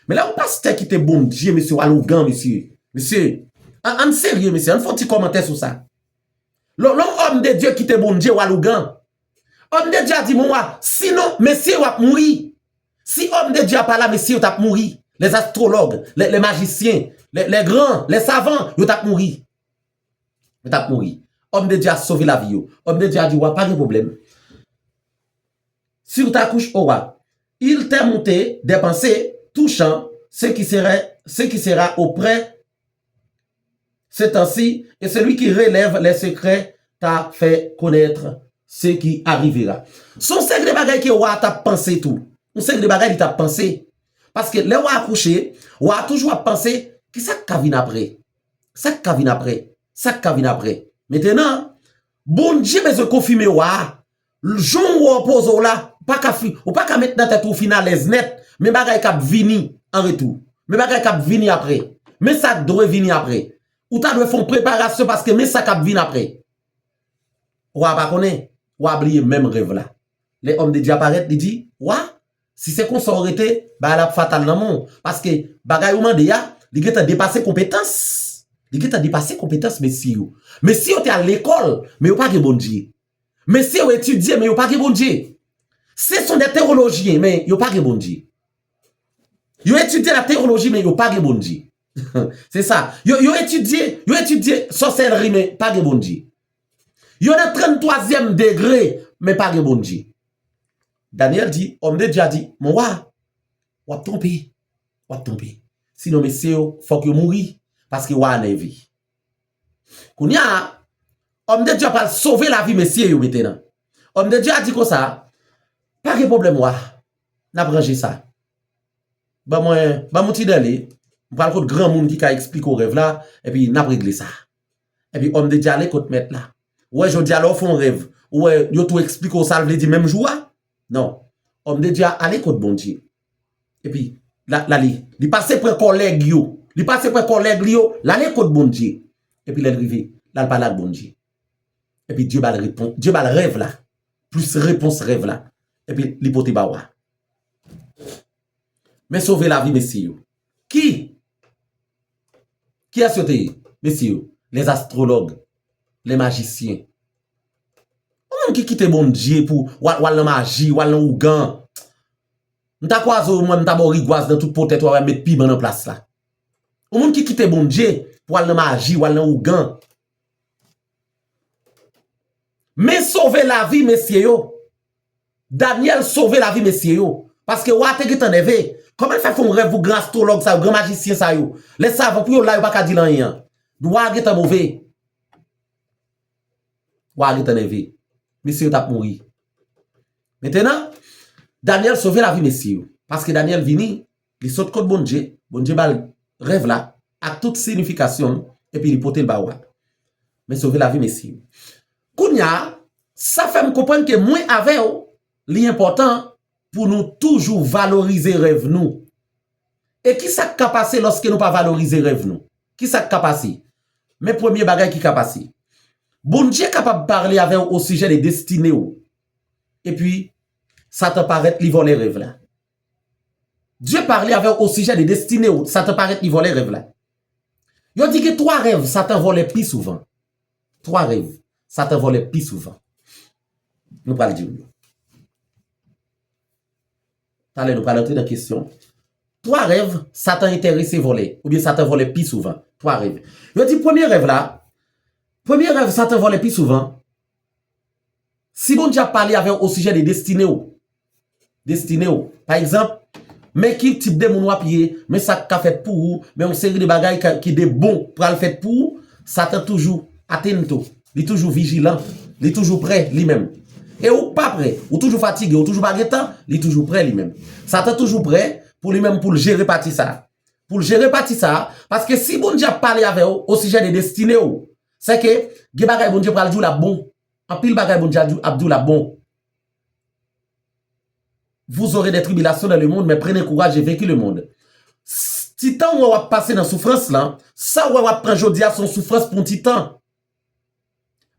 Men lè yon pastè kite Bondye, mesye, w al ougan, mesye. Mesye, ann, ann serye, mesye, ann fè yon ti kòmantè sou sa. Lè lè yon òm de Dye kite Bondye, w al ougan. Òm de Dye a di, mon wa, sinon, mesye, w ap mouri. Si òm de Dye a pa la, mesye, yo t ap mouri. Les astrologues, les, les magiciens, les, les grands, les savants, yo t ap mouri. Yo t ap mouri. Òm de Dye a sove lavi yo. Òm de Dye a di, wa, pa gen pwoblèm. Sur ta couche, ô roi. Il t'est monté des pensées touchant ce qui serait, ce qui sera auprès ce temps-ci, et celui qui relève les secrets t'a fait connaître ce qui arrivera. Se yon seri de bagay ke wa a t ap panse tou. Yon seri de bagay li t ap panse. Paske lè wa a kouche, wa a toujou ap panse, kisa k ka vin apre? Sa k ka vin apre? Sa k ka vin apre? Mentenan, Bondye bezwen konfime wa a. Jan w wè w poze w la, ou pa ka fi, ou pa ka met nan tèt ou fin alèz nèt, men bagay k ap vini an retou. Men bagay k ap vini apre. Men sa k dwe vini apre. Ou ta dwe fè yon preparasyon paske men sa k ap vin apre. Wa a pa konnen, wa a bliye menm rèv la. Lè òm de Dye a parèt, li di, wa, si se konsa w rete, bagay la ap fatal nan men w. Paske bagay ou mande a, li gentan depase konpetans. Li gentan depase konpetans mesye yo. Mesye yo te al lekòl, men yo pa gen Bondye. Mesye yo etidye, men yo pa gen Bondye. Ce sont des théologiens, men yo pa gen Bondye. Yo etidye la teyoloji, men yo pa gen Bondye. Se sa. Yo, yo etidye, yo etidye sòsèlri, men pa gen Bondye. Yo nan tranntwazyèm degre, men pa gen Bondye. Danyèl di, òm de Dye a di, mon wa, w ap twonpe. W ap twonpe. Sinon, mesye yo, fòk yo mouri, paske wa a nève. Kounye a, òm de Dye a pral sove lavi mesye yo mentenan. Òm de Dye a di konsa, pa gen pwoblèm wa, n ap ranje sa. Ban mwen, ban m yon ti dèle, m pral kot granmoun ki ka eksplike w rèv la, epi n ap regle sa. Epi òm de Dye ale kot mèt la. Ou wè jodi a lè w fè yon rèv, ou wè yo tou eksplike w sa l vle di menm jou a? Non. Òm de Dye a ale kot Bondye. Epi, la, la li, li pase pran kòlèg yo. Li pase pran kòlèg li yo, l ale kot Bondye. Epi lè l rive, l al pale ak Bondye. Epi Dye ba l repons, Dye ba l rèv la. Plis repons rèv la. Epi li pote ba w a. Men sove lavi mesye yo. Ki? Kiyès yo te ye? Mesye yo, les astrologues, les magiciens. Yon moun ki kite Bondye pou w al, w al nan maji, w al nan ougan. M ta kwaze w, mwen, m ta ba w rigwaz nan tout po tèt ou, w a met piman nan plas la. Yon moun ki kite Bondye pou al nan maji, w al nan ougan. Men sove lavi mesye yo. Daniel sove lavi mesye yo. Paske wa te gentan nève. Kòman l fè fè yon rèv pou gran astwològ sa yo, gran majisyen sa yo? Lè savan pou yo la, yo pa ka di l anyen an. Wa gentan move. Wa gentan nève. Mesye yo t ap mouri. Mentenan, Daniel sove lavi mesye yo. Paske Daniel vini, li sot kot Bondye, Bondye ba l rèv la, ak tout siyifikasyon l, epi li pote l ba wa. Men sove lavi mesye yo. Kounye a, sa fè m konprann ke mwen avè w, li enpòtan pou nou toujou valorize rèv nou. E ki sa k ka pase lòske nou pa valorize rèv nou? Ki sa k ka pase? Men premye bagay ki ka pase. Bondye kapab pale avè w osijè de destine w. Epi, Satan parèt, li vòlè rèv la. Dye pale avè w osijè de destine w. Satan parèt, li vòlè rèv la. Yo di gen twa rèv Satan vòlè pi souvan. Twa rèv Satan vòlè pi souvan. Nou pral di w yo. Talè nou pral antre nan kesyon. Twa rèv Satan enterese vòlè, oubyen Satan vòlè pi souvan. Twa rèv. Yo di premye rèv la, premye rèv Satan vòlè pi souvan, si Bondye ap pale avè w osijè de destine w, destine w, pa egzanp, men ki tip de moun w ap ye, men sa k ka fèt pou ou, men yon seri de bagay ka- ki de bon pral fèt pou ou, Satan toujou atento, li toujou vijilan, li toujou prè li menm. E ou k pa prè, ou toujou fatige, ou toujou pa gen tan, li toujou prè li menm. Satan toujou prè pou li menm pou l jere pati sa. Pou l jere pati sa, paske si Bondye ap pale avè w osijè de destine w, se ke gen bagay Bondye pral di w l ap bon. Anpil bagay Bondye ap di w l ap bon. Vous aurez des tribulations dans le monde, mais prenez courage, j'ai vaincu le monde. Ti tan w wè w ap pase nan soufrans lan, sa w wè w ap pran jodi a se yon soufrans pou yon ti tan.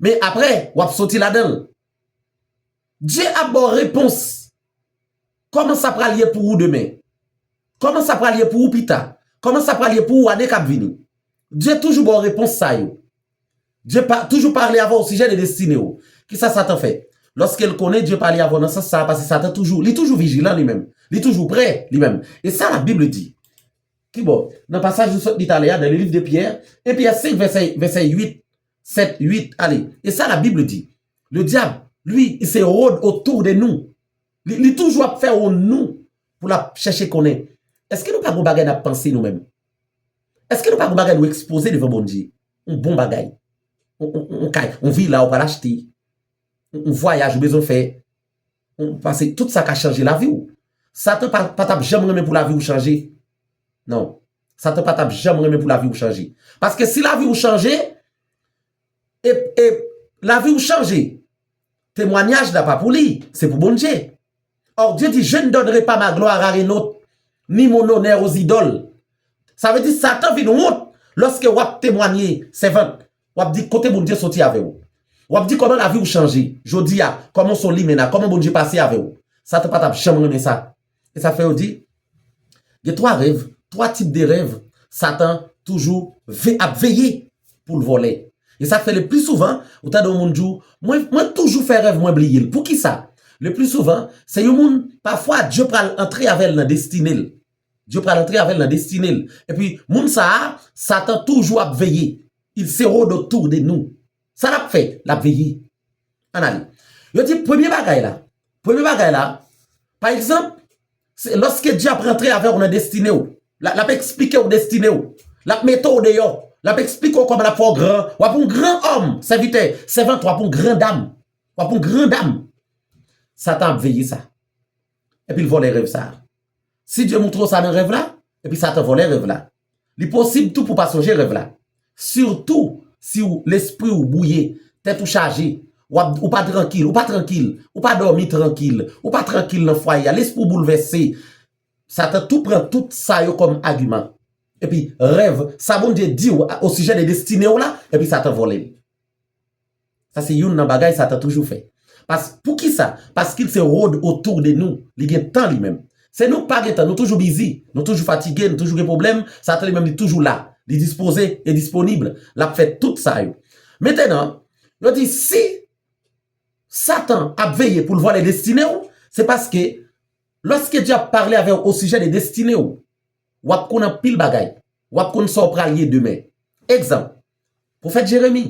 Men apre, w ap soti ladan l. Dye ap ba w repons. Kòman sa pral ye pou ou demen? Kòman sa pral ye pou ou pita? Kòman sa pral ye pou ou ane k ap vini? Dye toujou ba w repons sa yo. Dye pa, toujou pale avè w osijè de destine w. Kisa Satan fè? Lòske l konnen Dye pale avè w nan sans sa a, paske Satan toujou, li toujou vijilan li menm. Li toujou prè li menm. E sa Labib di. Kibò? Nan pasaj nou sot li talè a, dans le livre de Pierre, en Pyè senk, vèsè, vèsè uit, sèt, uit, ale. E sa Labib di. Le diable, lui, il se rôde autour de nous. Li, li toujou ap fè wonn nou pou l ap chèche konnen. Èske nou pa gon bagay n ap panse nou menm? Èske nou pa gon bagay nou ekspoze devan Bondye? Yon bon bagay. Yon, yon, yon, yon kay, yon vila ou pral achte. Yon, yon vwayaj ou bezwen fè. Yon, paske tout sa ka chanje lavi w. Satan pa, pa t ap janm renmen pou lavi w chanje. Non. Satan pa t ap janm renmen pou lavi w chanje. Paske si lavi w chanje, e, e lavi w chanje, temwanyaj la pa pou li, se pou Bondye. Or, Dieu dit, je ne donnerai pas ma gloire à un autre, ni mon honneur aux idoles. Sa vle di Satan vin wont lòske w ap temwanye sèvant. W ap di kote Bondye soti avè w. W ap di kòman lavi w chanje. Jodi a, kòman w se yon limena, kòman Bondye pase avè w. Satan pa t ap janm renmen sa. E sa fè yo di, gen twa rèv, twa tip de rèv Satan toujou ve, ap veye pou l vòlè. E sa k fè le pli souvan, ou tande yon moun di w, mwen, mwen toujou fè rèv, mwen bliye l. Poukisa? Le pli souvan, se yon moun, pafwa, Dye pral antre avè l nan destine l. Dye pral antre avè l nan destine l. Epi, moun sa a, Satan toujou ap veye. Il se rôde autour de nous. Sa l ap fè? L ap veye. Ann ale. Yo di premye bagay la. Premye bagay la, pa egzanp, se lòske Dye ap rantre avè w nan destine w, l a- l ap eksplike w destine w, l ap mete w deyò, l ap eksplike w kòman l ap fè w gran, w ap yon gran òm, sèvitè, sèvant, w ap yon gran dam, w ap yon gran dam. Satan ap veye sa. Epi l vòlè rèv sa a. Si Dye moutre w sa nan rèv la, epi Satan vòlè rèv la. Li posib tou pou w pa sonje rèv la. Sitou si w, lespri w bwouye, tèt ou chaje, w ap, ou pa trankil, ou pa trankil, ou pa dòmi trankil, ou pa trankil nan fwaye a, lespri w boulvèse. Satan tou pran tout sa yo kòm agiman. Epi rèv, sa Bondye di w a- osijè de destine w la, epi Satan vòlè l. Sa se youn nan bagay Satan toujou fè. Pas, poukisa? Paske il se rôde autour de nous. Li gen tan li menm. Se nou k pa gen tan, nou toujou bizi, nou toujou fatige, nou toujou gen pwoblèm. Satan li menm li toujou la. Li dispoze e disponib. L ap fè tout sa yo. Mentenan, yo di si Satan ap veye pou l vòlè destine w, se paske lòske Dye ap pale avè w osijè de destine w, w ap konn anpil bagay. W ap konn sa w pral ye demen. Egzanp, pwofèt Jeremi.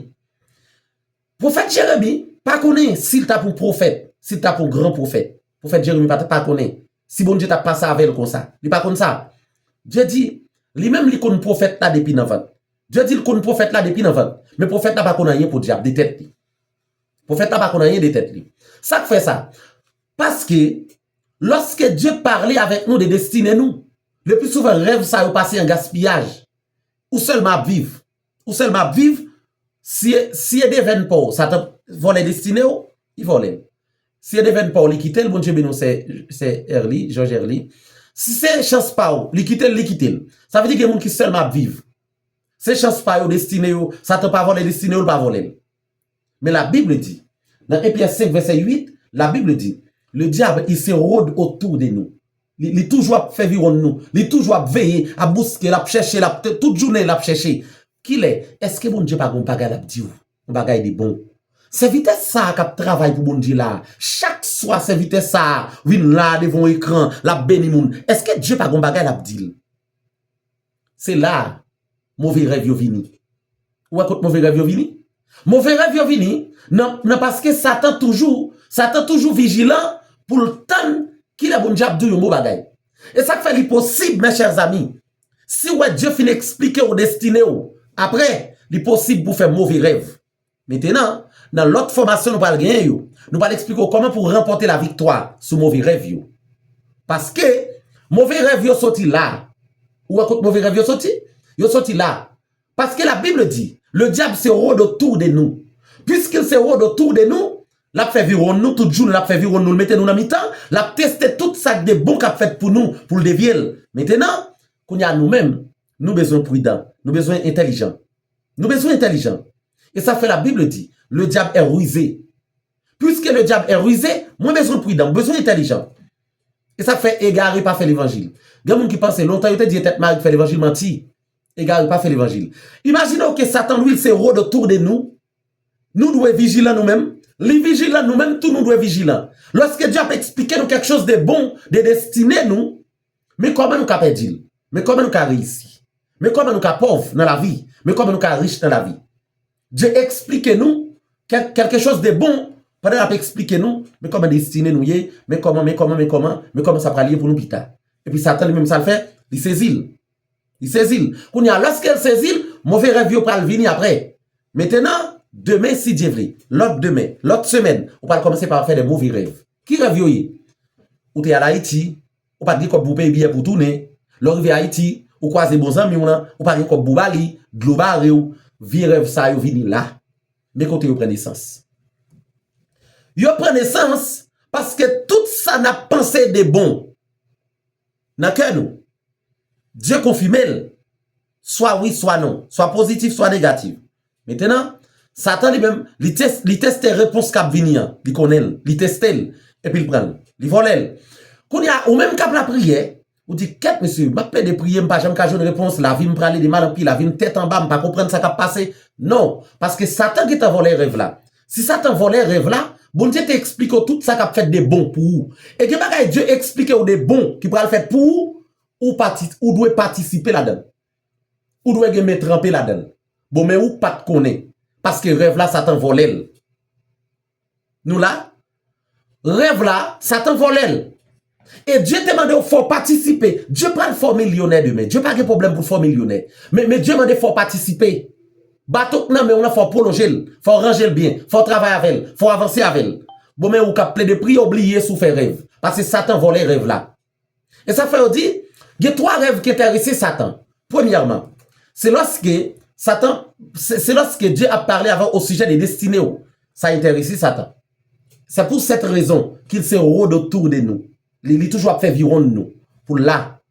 Pwofèt Jeremi, pa konnen si l t ap yon pwofèt, si l t ap yon gran pwofèt. Pwofèt Jeremi pa, pa konnen si Bondye t ap pase avè l konsa. Li pa konn sa. Dye di, li menm li konn pwofèt la depi nan vant. Dye di l konn pwofèt la depi nan vant. Men pwofèt la pa konn anyen pou dyab de tèt li. Pwofèt la pa konn anyen de tèt li. Sa k fè sa? Paske, lòske Dye pale avèk nou de destine nou, le pli souvan rèv sa yo pase an gaspiyaj. Ou sèlman ap viv. Ou sèlman ap viv. Si, si e devèn pa w, Satan vòlè destine w, li vòlè l. Si e devèn pa w, li kite l, Bondye beni w, sè, sè Erly, Jòj Erly. Si se chans pa w, li kite l, li kite l. Sa vle di gen moun ki sèlman ap viv. Se chans pa yo, destine yo. Satan pa vòlè destine yo, l pa vòlè l. Men la Bible di, nan en Pyè senk vèsè uit, la Bible di, le diable, il se rôde autour de nous. Li, li toujou ap fè viwonn nou. Li toujou ap veye, ap bouske, l ap chèche, l ap, tout jounen l ap chèche. Kilè? Èske Bondye pa gen yon bagay l ap di w? Yon bagay de bon. Sèvitè sa a k ap travay pou Bondye la, chak swa sèvitè sa a vin la devan yon ekran, l ap beni moun. Èske Dye pa gen yon bagay l ap di l? Se la a move rèv yo vini. Ou wè kot move rèv yo vini? Move rèv yo vini nan, nan paske Satan toujou, Satan toujou vijilan pou l tann kilè Bondye ap di w yon bon bagay. E sa k fè li posib, mes chers amis, si w wè Dye fin eksplike w destine w, apre, li posib pou w fè move rèv. Mentenan, nan lòt fòmasyon nou pral genyen yo, nou pral eksplike w kòman pou w ranpòte laviktwa sou move rèv yo. Paske, move rèv yo soti la. Ou wè kot move rèv yo soti? Yo soti la. Paske la Bible di, le diable se rôde autour de nous. Puisqu'il se rôde autour de nous, l ap fè viwonn nou, tout jounen l ap fè viwonn nou, l mete nou nan mitan, l ap teste tout sa k de bon k ap fèt pou nou, pou l devye l. Mentenan, kounye a nou menm, nou bezwen pridan, nou bezwen entèlijan. Nou bezwen entèlijan. E sa fè la Bible di, le diable est rusé. Puisque le diable est rusé, mwen bezwen pridan, mwen bezwen entèlijan. E sa fè egare pa fè levanjil. Gen moun ki panse lontan yo te di e tèt mare k fè levanjil, manti. Egare pa fè levanjil. Imajine w ke Satan, lui, il se rôde autour de nous. Nou dwe vijilan nou menm. Li vijilan nou menm tou, nou dwe vijilan. Lòske Dye ap eksplike nou kèk choz de bon, de destine nou, men kòman nou ka pèdi l? Men kòman nou ka reyisi? Men kòman nou ka pòv nan lavi? Men kòman nou ka rich nan lavi? Dye eksplike nou kèk, kèlke choz de bon pandan l ap eksplike nou men kòman destine nou ye, men kòman, men kòman, men kòman, men kòman sa pral ye pou nou pita. Epi Satan li menm sa l fè, li sezi l. Li sezi l. Kounye a, lòske l sezi l, move rèv yo pral vini apre. Mentenan, demen, si Dye vle, lòt demen, lòt semèn, ou pral kòmanse pa fè de move rèv. Ki rèv yo ye? Ou te al Ayiti, ou pa t gen kòb pou w peye biyè pou w tounen. Lè w rive Ayiti, ou kwaze bon zanmi w lan, ou pa gen kòb pou w ba li, dlo bare w, vye rèv sa yo vini la. Men kote yo pran nesans. Yo pran nesans paske tout sa n ap panse de bon nan kè nou, Dye konfime l, swa wi, swa non, swa pozitif, swa negatif. Mentenan, Satan li menm, li tes-, li teste repons k ap vini an, li konnen l, li teste l, epi l pran l, li vòlè l. Kounye a, ou menm k ap lapriyè, ou di, kèt mesye, m ap plede priye, m pa janm ka jwenn repons, lavi m prale de mal an pi, lavi m tèt anba, m pa konprann sa k ap pase. Non, paske Satan gentan vòlè rèv la. Si Satan vòlè rèv la, Bondye te eksplike w tout sa k ap fèt de bon pou ou. E gen bagay Dye eksplike w de bon ki pral fèt pou ou, ou pati-, ou dwe patisipe ladan l. Ou dwe gen men tranpe ladan l. Bon, men ou pa t konnen. Paske rèv la, Satan vòlè l. Nou la? Rèv la, Satan vòlè l. E Dye te mande w fò w patisipe. Dye pral fè w milyonè demen. Dye pa gen pwoblèm pou l fè w milyonè. Men, men Dye mande fò w patisipe. Bato k nan men w lan, fò w pwolonje l. Fò w ranje l byen. Fò w travay avè l. Fò w avanse avè l. Bon, men ou k ap plede priye, w bliye si w fè rèv. Paske Satan vòlè rèv la. E sa fè yo di, gen twa rèv ki enterese Satan. Premyèman, se lòske Satan, se, se lòske Dye ap pale avè w osijè de destine w. Sa enterese Satan. C'est pour cette raison qu'il se rôde autour de nous. Li, li toujou ap fè viwonn nou. Pou l la,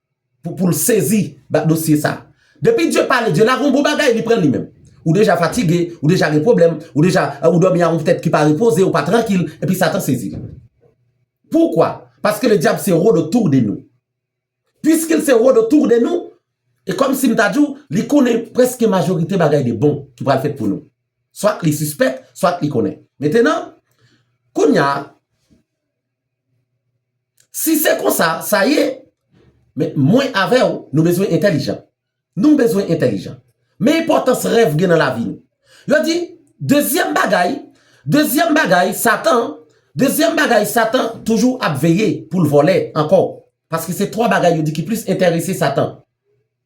pou, pou l sezi ba dosye sa. Depi Dye pale, Dye lage yon bon bagay, li pran l li menm. Ou deja fatige, ou deja gen pwoblèm, ou deja, ou dòmi a yon tèt ki pa repoze, ou pa trankil, epi Satan sezi l. Poukwa? Paske le diable se rôde autour de nous. Puisqu'il se rôde autour de nous, e kòmsi m ta di w, li konnen prèske majorite bagay de bon ki pral fèt pou nou. Swat li sispèk, swat li konnen. Mentenan, kounye a, si se konsa, sa ye, men mwen avè w, nou bezwen entèlijan. Nou bezwen entèlijan. Men enpòtans rèv gen nan lavi nou. Yo di, dezyèm bagay, Dezyèm bagay, Satan, dezyèm bagay, Satan toujou ap veye pou l vòlè ankò. Paske se twa bagay yo di ki plis enterese Satan.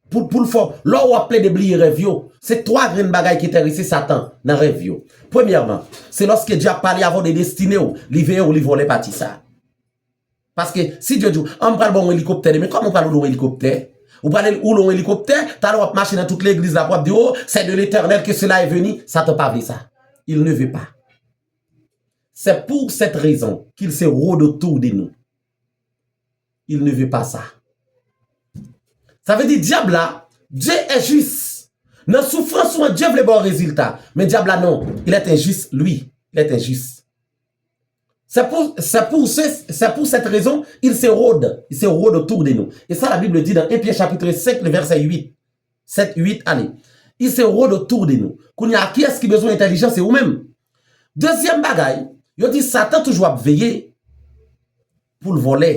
Pou, pou l fè, lè w ap plede bliye rèv yo, se twa grenn bagay ki enterese Satan nan rèv yo. Premyèman, se lòske Dye ap pale avè w de destine w, li veye w, li vòlè pati sa. Paske si Dye di w, an m pral ba w yon elikoptè demen, kòman w pral woule yon elikoptè? Ou pral woule yon elikoptè, talè w ap mache nan tout legliz la pou w ap di, oh, c'est de l'Éternel que cela est venu. Satan pa vle sa. Il ne veut pas. C'est pour cette raison qu'il se rôde autour de nous. Il ne veut pas ça. Sa vle di dyab la, Dieu est juste. Nan soufrans ou an, Dieu vle ba w rezilta. Men dyab la non, il est injuste, lui. Il est injuste. C'est pour, c'est pour, ce- c'est pour cette raison, il se rôde. Il se rôde autour de nous. Et ça, la Bible dit dans un Pierre chapitre cinq, le verset huit. Sept, huit, allez. Il se rôde autour de nous. Kounye a, kiyès ki bezwen entèlijans? Se ou menm. Dezyèm bagay, yo di Satan toujou ap veye pou l vòlè,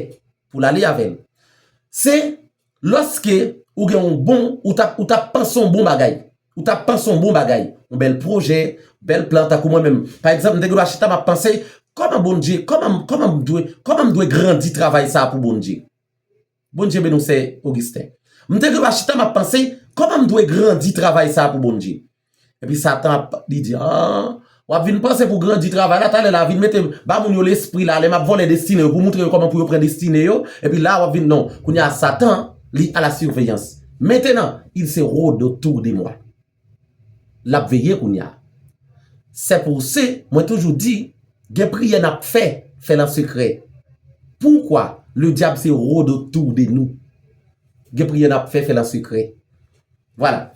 pou l ale avè l. Se lòske ou gen yon bon, ou t ap, ou t ap panse yon bon bagay. Ou t ap panse yon bon bagay. Yon bèl pwojè, bèl plan, tankou mwen menm. Pa egzanp, m te gen dwa chita, m ap panse, kòman Bondye, kòman, kòman m dwe, kòman m dwe grandi travay sa a pou Bondye? Bondye beni w, sè Augustin. M te gen dwa chita, m ap panse, kòman m dwe grandi travay sa a pou Bondye? Epi Satan ap, li di, ah, w ap vin panse pou grandi travay la, talè la, vin mete, ba moun yo lespri la, lè m ap vòlè destine yo, pou moutre yo kòman pou yo pran destine yo, epi la, w ap vin, non. Kounye a, Satan, li à la surveillance. Maintenant, il se rôde autour de moi. L ap veye kounye a. C'est pour ça, mwen toujou di, gen priyè n ap fè, fè l an sekrè. Pourquoi le diable se rôde autour de nous? Gen priyè n ap fè, fè l an sekrè. Vwala.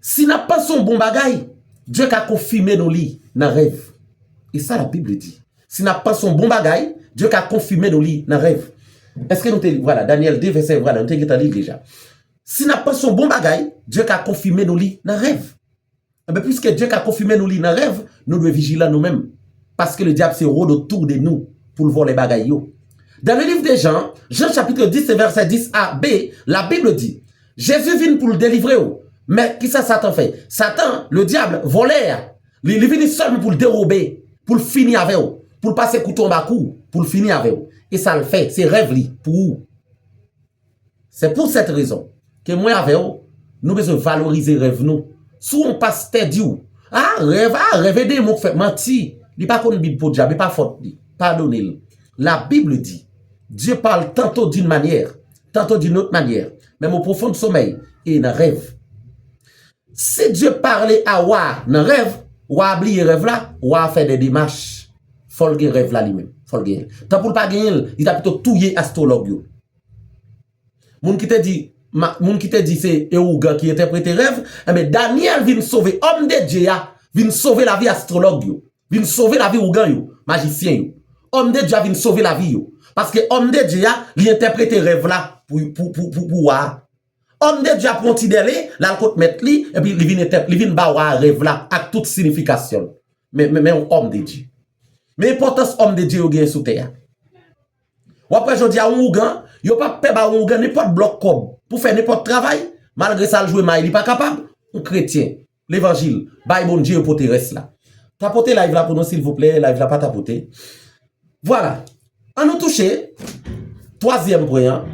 Si n ap panse yon bon bagay, Dye ka konfime nou li nan rèv. E sa la Bib di. Si n ap panse yon bon bagay, Dye ka konfime nou li nan rèv. Èske nou te li? Vwala, Danyèl de, vèsè, vwala, nou te gentan li l deja. Si n ap panse yon bon bagay, Dye ka konfime nou li nan rèv. Enben, piske Dye ka konfime nou li nan rèv, nou dwe vijilan nou menm. Paske le diable se rôde autour de nous pou l vòlè bagay yo. Dans le livre de Jean, Jean chapitre dix, verset dix a, B, la Bible dit, Jezi vin pou l delivre w. Men, kisa Satan fè? Satan, le diable, vòlè a, li, li vini sèlman pou l dewobe, pou l fini avè w, pou l pase kouto anba kou w, pou l fini avè w. E sa l fè, se rèv li pou ou. C'est pour cette raison ke mwen avè w, nou bezwen valorize rèv nou. Si yon pastè di w, ah, rèv, ah, rèv e demon k fè, manti. Li pa konn Bib podyab, e pa fòt li. Padone l. La Bible dit, Dieu parle tantôt d'une manière, tantôt d'une autre manière, même au profond sommeil et nan rèv. Si Dye pale a wa nan rèv, wa a bliye rèv la, wa a fè de demach. Fò l gen rèv la li menm. Fò l genyen l. Tan pou l pa genyen l, li ta pito touye astwològ yo. Moun ki te di, ma- moun ki te di se e ougan ki entèprete rèv, enben Danyèl vin sove, òm de Dye a vin sove lavi astwològ yo, vin sove lavi ougan yo, majisyen yo. Òm de Dye a vin sove lavi yo. Paske òm de Dye a, li entèprete rèv la pou, pou, pou, pou, pou wa a. Òm de Dye a pran ti dèle, l al kot mèt li, epi li vin entèp, li vin ba wa a rèv la ak tout sinifikasyon l. Men, men, men yon òm de Dye. Men enpòtans òm de Dye yo genyen sou tè a. W ap wè jodi a yon ougan, yo p ap pè ba yon ougan nenpòt blòk kòb pou fè nenpòt travay, malgre sa l jwe may li pa kapab, yon kretyen, levanjil, bay Bondye yo pote rès la. Tapote live la pou nou silvouplè, live la pa tapote. Vwala. An nou touche twazyèm pwen an.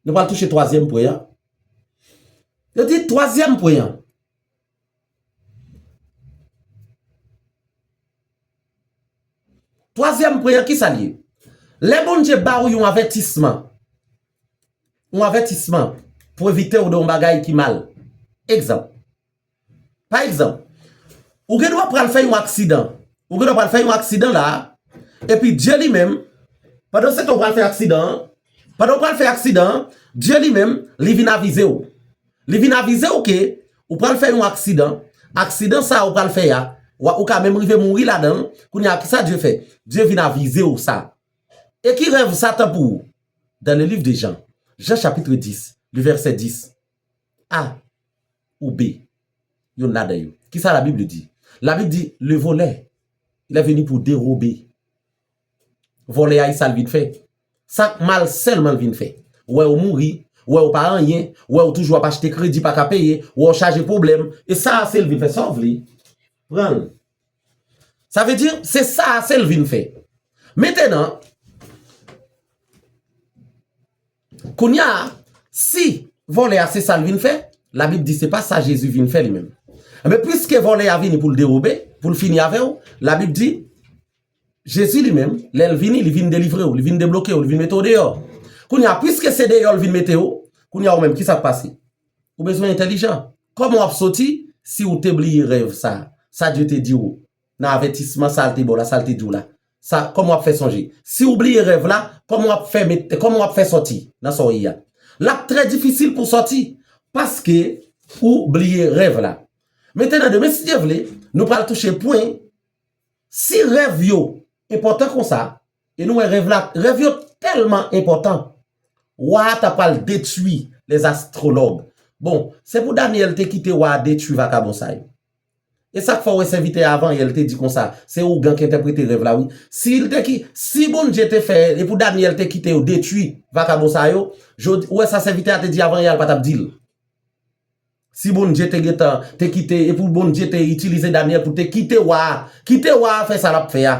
Nou pral touche twazyèm pwen an. Yo di twazyèm pwen an. Twazyèm pwen an, kisa l ye? Lè Bondye ba w yon avètisman, yon avètisman pou evite w de yon bagay ki mal. Egzanp. Pa egzanp, ou gen dwa pral fè yon aksidan. Ou gen dwa pral fè yon aksidan la, epi Dye li menm, pandan se tan ou pral fè aksidan an, pandan ou pral fè aksidan an, Dye li menm, li vin avize w. Li vin avize w ke ou pral fè yon aksidan. Aksidan sa a ou pral fè a, wa- ou ka menm rive mouri ladan l. Kounye a, kisa Dye fè? Dye vin avize w sa. E ki rèv Satan pou ou? Dans le livre de Jean, Jean chapitre dix, le verset dix. A ou B. Youn ladan yo. Kisa la Bible di? La Bible di, le volè, il est venu pour dérober. Vòlè a, e sa l vin fè. Sa k mal sèlman l vin fè. Wè w mouri, wè w pa anyen, wè w toujou ap achte kredi pa ka peye, wè w chaje pwoblèm. E sa a se l vin fè. Sa w vle? pran l. Sa vle di, se sa a, se l vin fè. Mentenan, kounye a, si vòlè a se sa l vin fè, Labib di se pa sa Jezi vin fè li menm. Enben, piske vòlè a vini pou l dewobe, pou l fini avè w, Labib di, Jezi li menm, lè l vini, li vin delivre w, li vin debloke w, li vin mete w deyò. Kounye a, piske se deyò l vin mete w, kounye a ou menm, ki sa k pase? Ou bezwen entèlijan. Kòman w ap soti si w te bliye rèv sa a? Sa Dye te di w nan avètisman, sa l te ba w la, sa l te di w la. Sa, kòman w ap fè sonje? Si w bliye rèv la, kòman w ap fè met, kòman w ap fè sòti nan sa w ye a? L ap trè difisil pou w sòti, paske ou bliye rèv la. Mentenan, demen, si Dye vle, nou pral touche pwen, si rèv yo enpòtan konsa, e nou wè rèv la, rèv yo tèlman enpòtan, wa a ta pral detwi lèzastrològ. Bon, se pou Danyèl te kite wa a detwi vakabon sa yo. E sa k fè w wè sèvitè a avan yè l te di konsa, se ougan ki entèprete rèv la, wi. Si l te ki, si Bondye te fè, e pou Danyèl te kite yo detwi vakabon sa yo, jodi, ou wè sa sèvitè a te di avan yè a, l pa t ap di l. Si Bondye te gentan, te kite, e pou Bondye te itilize Danyèl pou te kite wa a, kite wa a fè sa l ap fè a,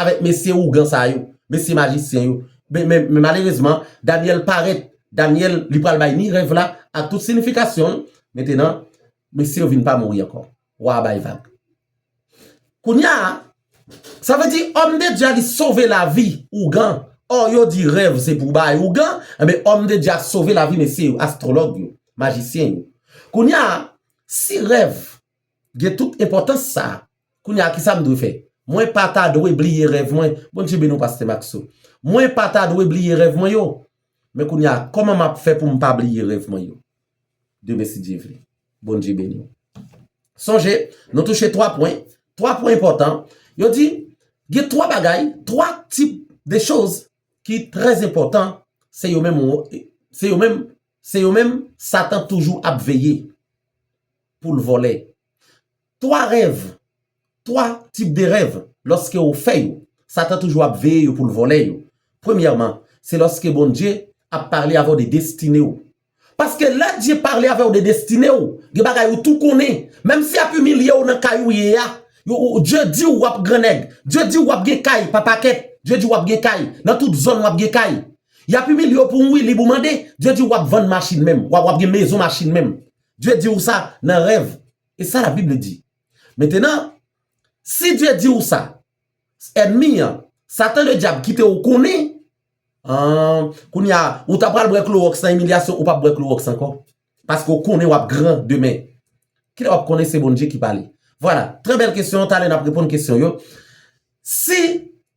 avèk mesye ougan sa yo, mesye majisyen yo. Men, men, men malerezman, Danyèl parèt, Danyèl, li pral bay ni rèv la, ak tout siyifikasyon l. Mentenan, mesye yo vin pa mouri ankò. Wa a bay vag. Kounye a, sa vle di, òm de Dye a, li sove lavi ougan. Ò, yo di rèv se pou bay ougan, enben, òm de Dye a sove lavi mesye yo, astwològ yo, majisyen yo. Kounye a, si rèv gen tout enpòtans sa a, kounye a, ki sa m dwe fè? Mwen pa ta dwe bliye rèv mwen. Bondye beni w, pastè Maxo. Mwen pa ta dwe bliye rèv mwen yo. Men kounye a, kòman m ap fè pou m pa bliye rèv mwen yo? Demen, si Dye vle. Bondye beni w. Sonje, nou touche twa pwen. Twa pwen enpòtan. Yo di, gen twa bagay, twa tip de choz ki trè enpòtan. Se yo menm, se yo menm, se yo menm Satan toujou ap veye pou l vòlè. Twa rèv, twa tip de rèv, lòske w fè yo, Satan toujou ap veye yo pou l vòlè yo. Premyèman, se lòske Bondye ap pale avè w de destine w. Paske lè Dye pale avè w de destine w, gen bagay ou tou konnen. Menm si y ap imilye w nan kay ou ye a, yo, ou, Dye di w w ap grannèg. Dye di w w ap gen kay pa pakèt. Dye di w w ap gen kay. Nan tout zòn w ap gen kay. Y ap imilye w pou yon wi lib ou mande. Dye di w w ap vann machin menm. W ap, w ap gen mezon machin menm. Dye di w sa nan rèv. E sa Labib di. Mentenan, si Dye di w sa, ènmi an, Satan ledyab kite w konnen, an, kounye a, ou ta pral bwè klowòks nan imilyasyon, ou p ap bwè klowòks ankò. Paske w konnen w ap gran demen. Kilè w ap konnen se Bondye ki pale? Vwala, trè bèl kesyon, talè n ap reponn kesyon yo. Si,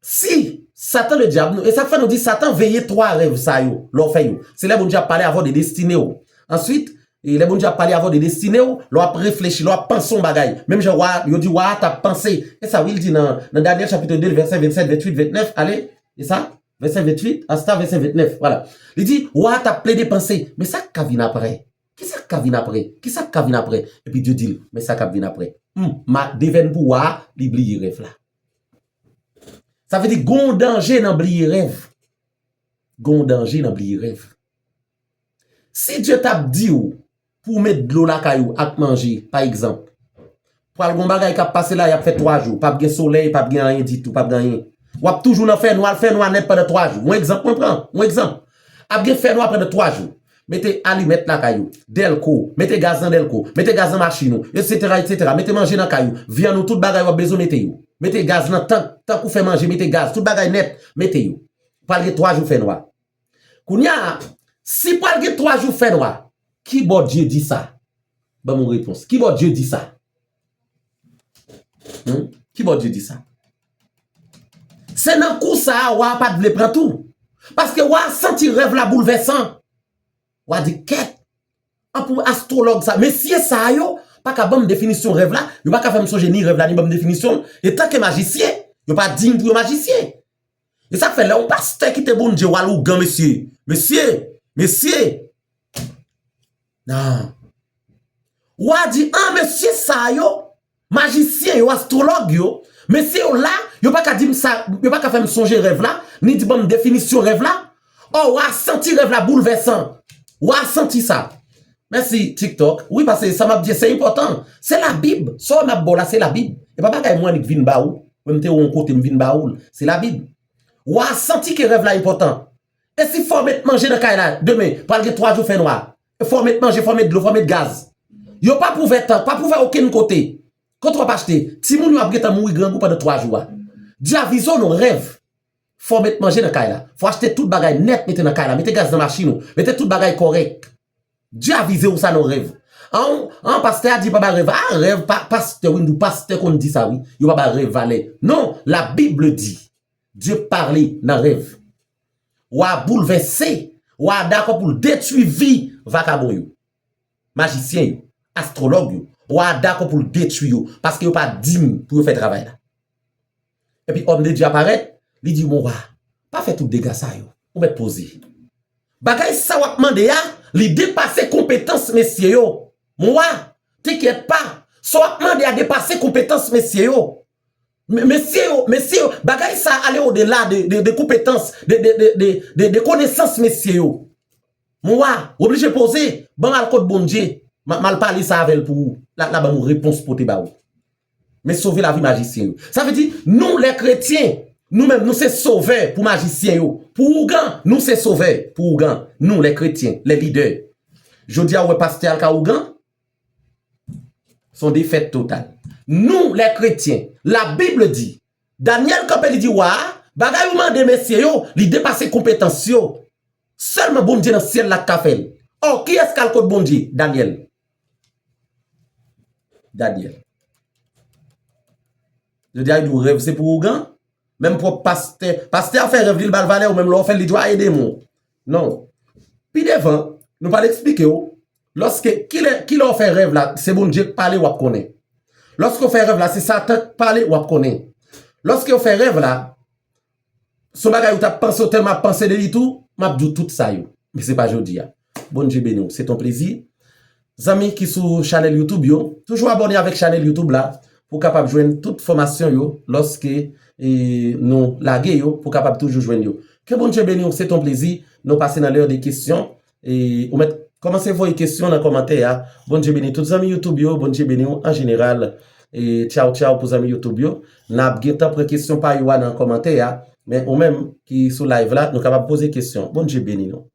si Satan ledyab, e sa k fè nou di Satan veye twa rèv sa yo, lè w fè yo. Se lè Bondye ap pale avè w de destine w. Answit, e lè Bondye ap pale avè w de destine w, lè w ap reflechi, lè w ap panse yon bagay. Menm jan wa, yo di wa a t ap panse. E sa, wi, l di nan, nan Danyèl chapit de, vèsè vennsèt, venntuit, vennèf, ale, e sa, vèsè venntuit, asta vèsè vennèf, vwala. Li di, wa a t ap plede panse, men sa k ka vin aprè? Ki sa k ka vin aprè? Ki sa k ka vin aprè? Epi Dye di l, men sa k ap vin aprè. Hmm, ma, devèn pou wa a, li bliye rèv la. Sa vle di, gon danje nan bliye rèv. Gon danje nan bliye rèv. Si Dye t ap di w pou w met dlo lakay ou ak manje, pa egzanp, pral gon bagay k ap pase la, y ap fè twa jou, p ap gen solèy, p ap gen anyen ditou, p ap gen anyen. W ap toujou nan fènwa, fènwa nèt pandan twa jou. Yon egzanp mwen pran, yon egzanp. Ap gen fènwa pandan twa jou. Mete alimèt lakay ou, dèlko, mete gaz nan dèlko, mete gaz nan machin ou, etsetera, etsetera. Mete manje nan kay ou, vyann ou, tout bagay w ap bezwen mete yo. Mete gaz nan tank, tank ou fè manje, mete gaz, tout bagay nèt, mete yo. Pral gen twa jou fènwa. Kounye a, si pral gen twa jou fènwa, ki bò Dye di sa? Ban m yon repons. Ki bò Dye di sa? Hmm? Ki bò Dye di sa? Se nan kou sa a, wa a pa t vle pran tou. Paske wa a santi rèv la boulvèsan. Wa a di, kèt, an pou astwològ sa, mesye sa yo pa ka ban m definisyon rèv la, yo pa ka fè m sonje ni rèv la, ni ban m definisyon l. Etanke majisyen, yo pa diy pou yo majisyen. E sa k fè lè yon pastè kite Bondye, w al ougan, mesye. Mesye, mesye. Nan. Wa a di, an, mesye sa yo, majisyen yo, astwològ yo, mesye yo la, yo pa ka di m sa, yo pa ka fè m sonje rèv la, ni di ban m definisyon rèv la. Ò, wa a santi rèv la boulvèsan. Wa a santi sa. Mèsi TikTok. Wi, paske sa m ap di se enpòtan. Se Labib. Sa w wè m ap ba w la, se Labib. E pa bagay mwen annik vin ba ou. Mwen m te wè yon kote m vin ba ou l. Se Labib. W a santi ke rèv la enpòtan. E si fò w met manje nan kay la, demen, pral gen twa jou fè nwa. E fò w met manje, fò w met dlo, fò w met gaz. Yo p ap ouvè tank, p ap ouvè okenn kote. Kote w ap achte? Timoun yo ap gentan mouri grangou pandan twa jou a. Dye avize w nan rèv. Fò w met manje nan kay la. Fò w achte tout bagay nèt mete nan kay la. Mete gaz nan machin ou. Mete tout bagay kòrèk. Dye avize w sa nan rèv. An, an, pastè a di pa bay rèv. A, rèv, pa, pastè, wi, m di w, pastè konn di sa, wi. Yo pa bay rèv valè. Non, la Bible dit, Dieu parle nan rèv. W a boulvèse, w a dakò pou l detwi vi vakabon yo. Majisyen yo, astwològ yo, w a dakò pou l detwi yo, paske yo pa diy pou yo fè travay la. Epi òm de Dye a parèt, li di, "Mon wa, pa fè tout dega sa yo, ou mèt poze." Bagay sa w ap mande a, li depase konpetans mesye yo. Mon wa, tenkyèt pa, sa w ap mande a depase konpetans mesye yo. Me-, mesye yo, mesye yo, bagay sa ale odela de, de, de konpetans, de, de, de, de, de, de konesans mesye yo. Mon wa, w oblije poze, ban m al kot Bondye, m a, m al pale sa avè l pou ou. L a, l a ban m yon repons pote ba ou. Men sove lavi majisyen yo. Sa vle di, nou, lè kretyen, nou menm, nou se sovè pou majisyen yo. Pou ougan, nou se sovè pou ougan. Nou, lè kretyen, lè lidè. Jodi a, ou wè pastè al ka ougan, se yon defèt total. Nou, lè kretyen, la Bible dit, Danyèl kanpe, li di wa a, bagay ou mande mesye yo, li depase konpetans yo. Sèlman Bondye nan syèl la k ka fè l. Ò, kiyès k al kot Bondye? Danyèl. Danyèl. Jodi a, yo di w rèv se pou ougan. Menm pwòp pastè, pastè a fè rèv li, l ba l valè, ou menm lè w fè l, li di w a e demon. Non. Pi devan, nou pral eksplike w. Lòske, kilè, kilè w fè rèv la, se Bondye k pale, w ap konnen. Lòske w fè rèv la, se Satan k pale, w ap konnen. Lòske w fè rèv la, se yon bagay ou t ap panse, w tèlman ap panse de li tou, m ap di w tout sa yo. Men se pa jodi a. Bondye beni w. Se ton plezi. Zanmi ki sou chanèl YouTube yo, toujou abòne avèk chanèl YouTube la pou w kapab jwenn tout fòmasyon yo lòske, e, nou lage yo, pou w kapab toujou jwenn yo. Ke Bondye beni w, se ton plezi. Nou pase nan lè de kesyon. E, ou mèt kòmanse voye kesyon nan kòmantè a. Bondye beni tout zanmi YouTube yo, Bondye beni w an jeneral. E, tchaw, tchaw pou zanmi YouTube yo. N ap gentan pran kesyon pa yo a nan kòmantè a. Men ou menm ki sou live la, nou kapab poze kesyon. Bondye beni nou.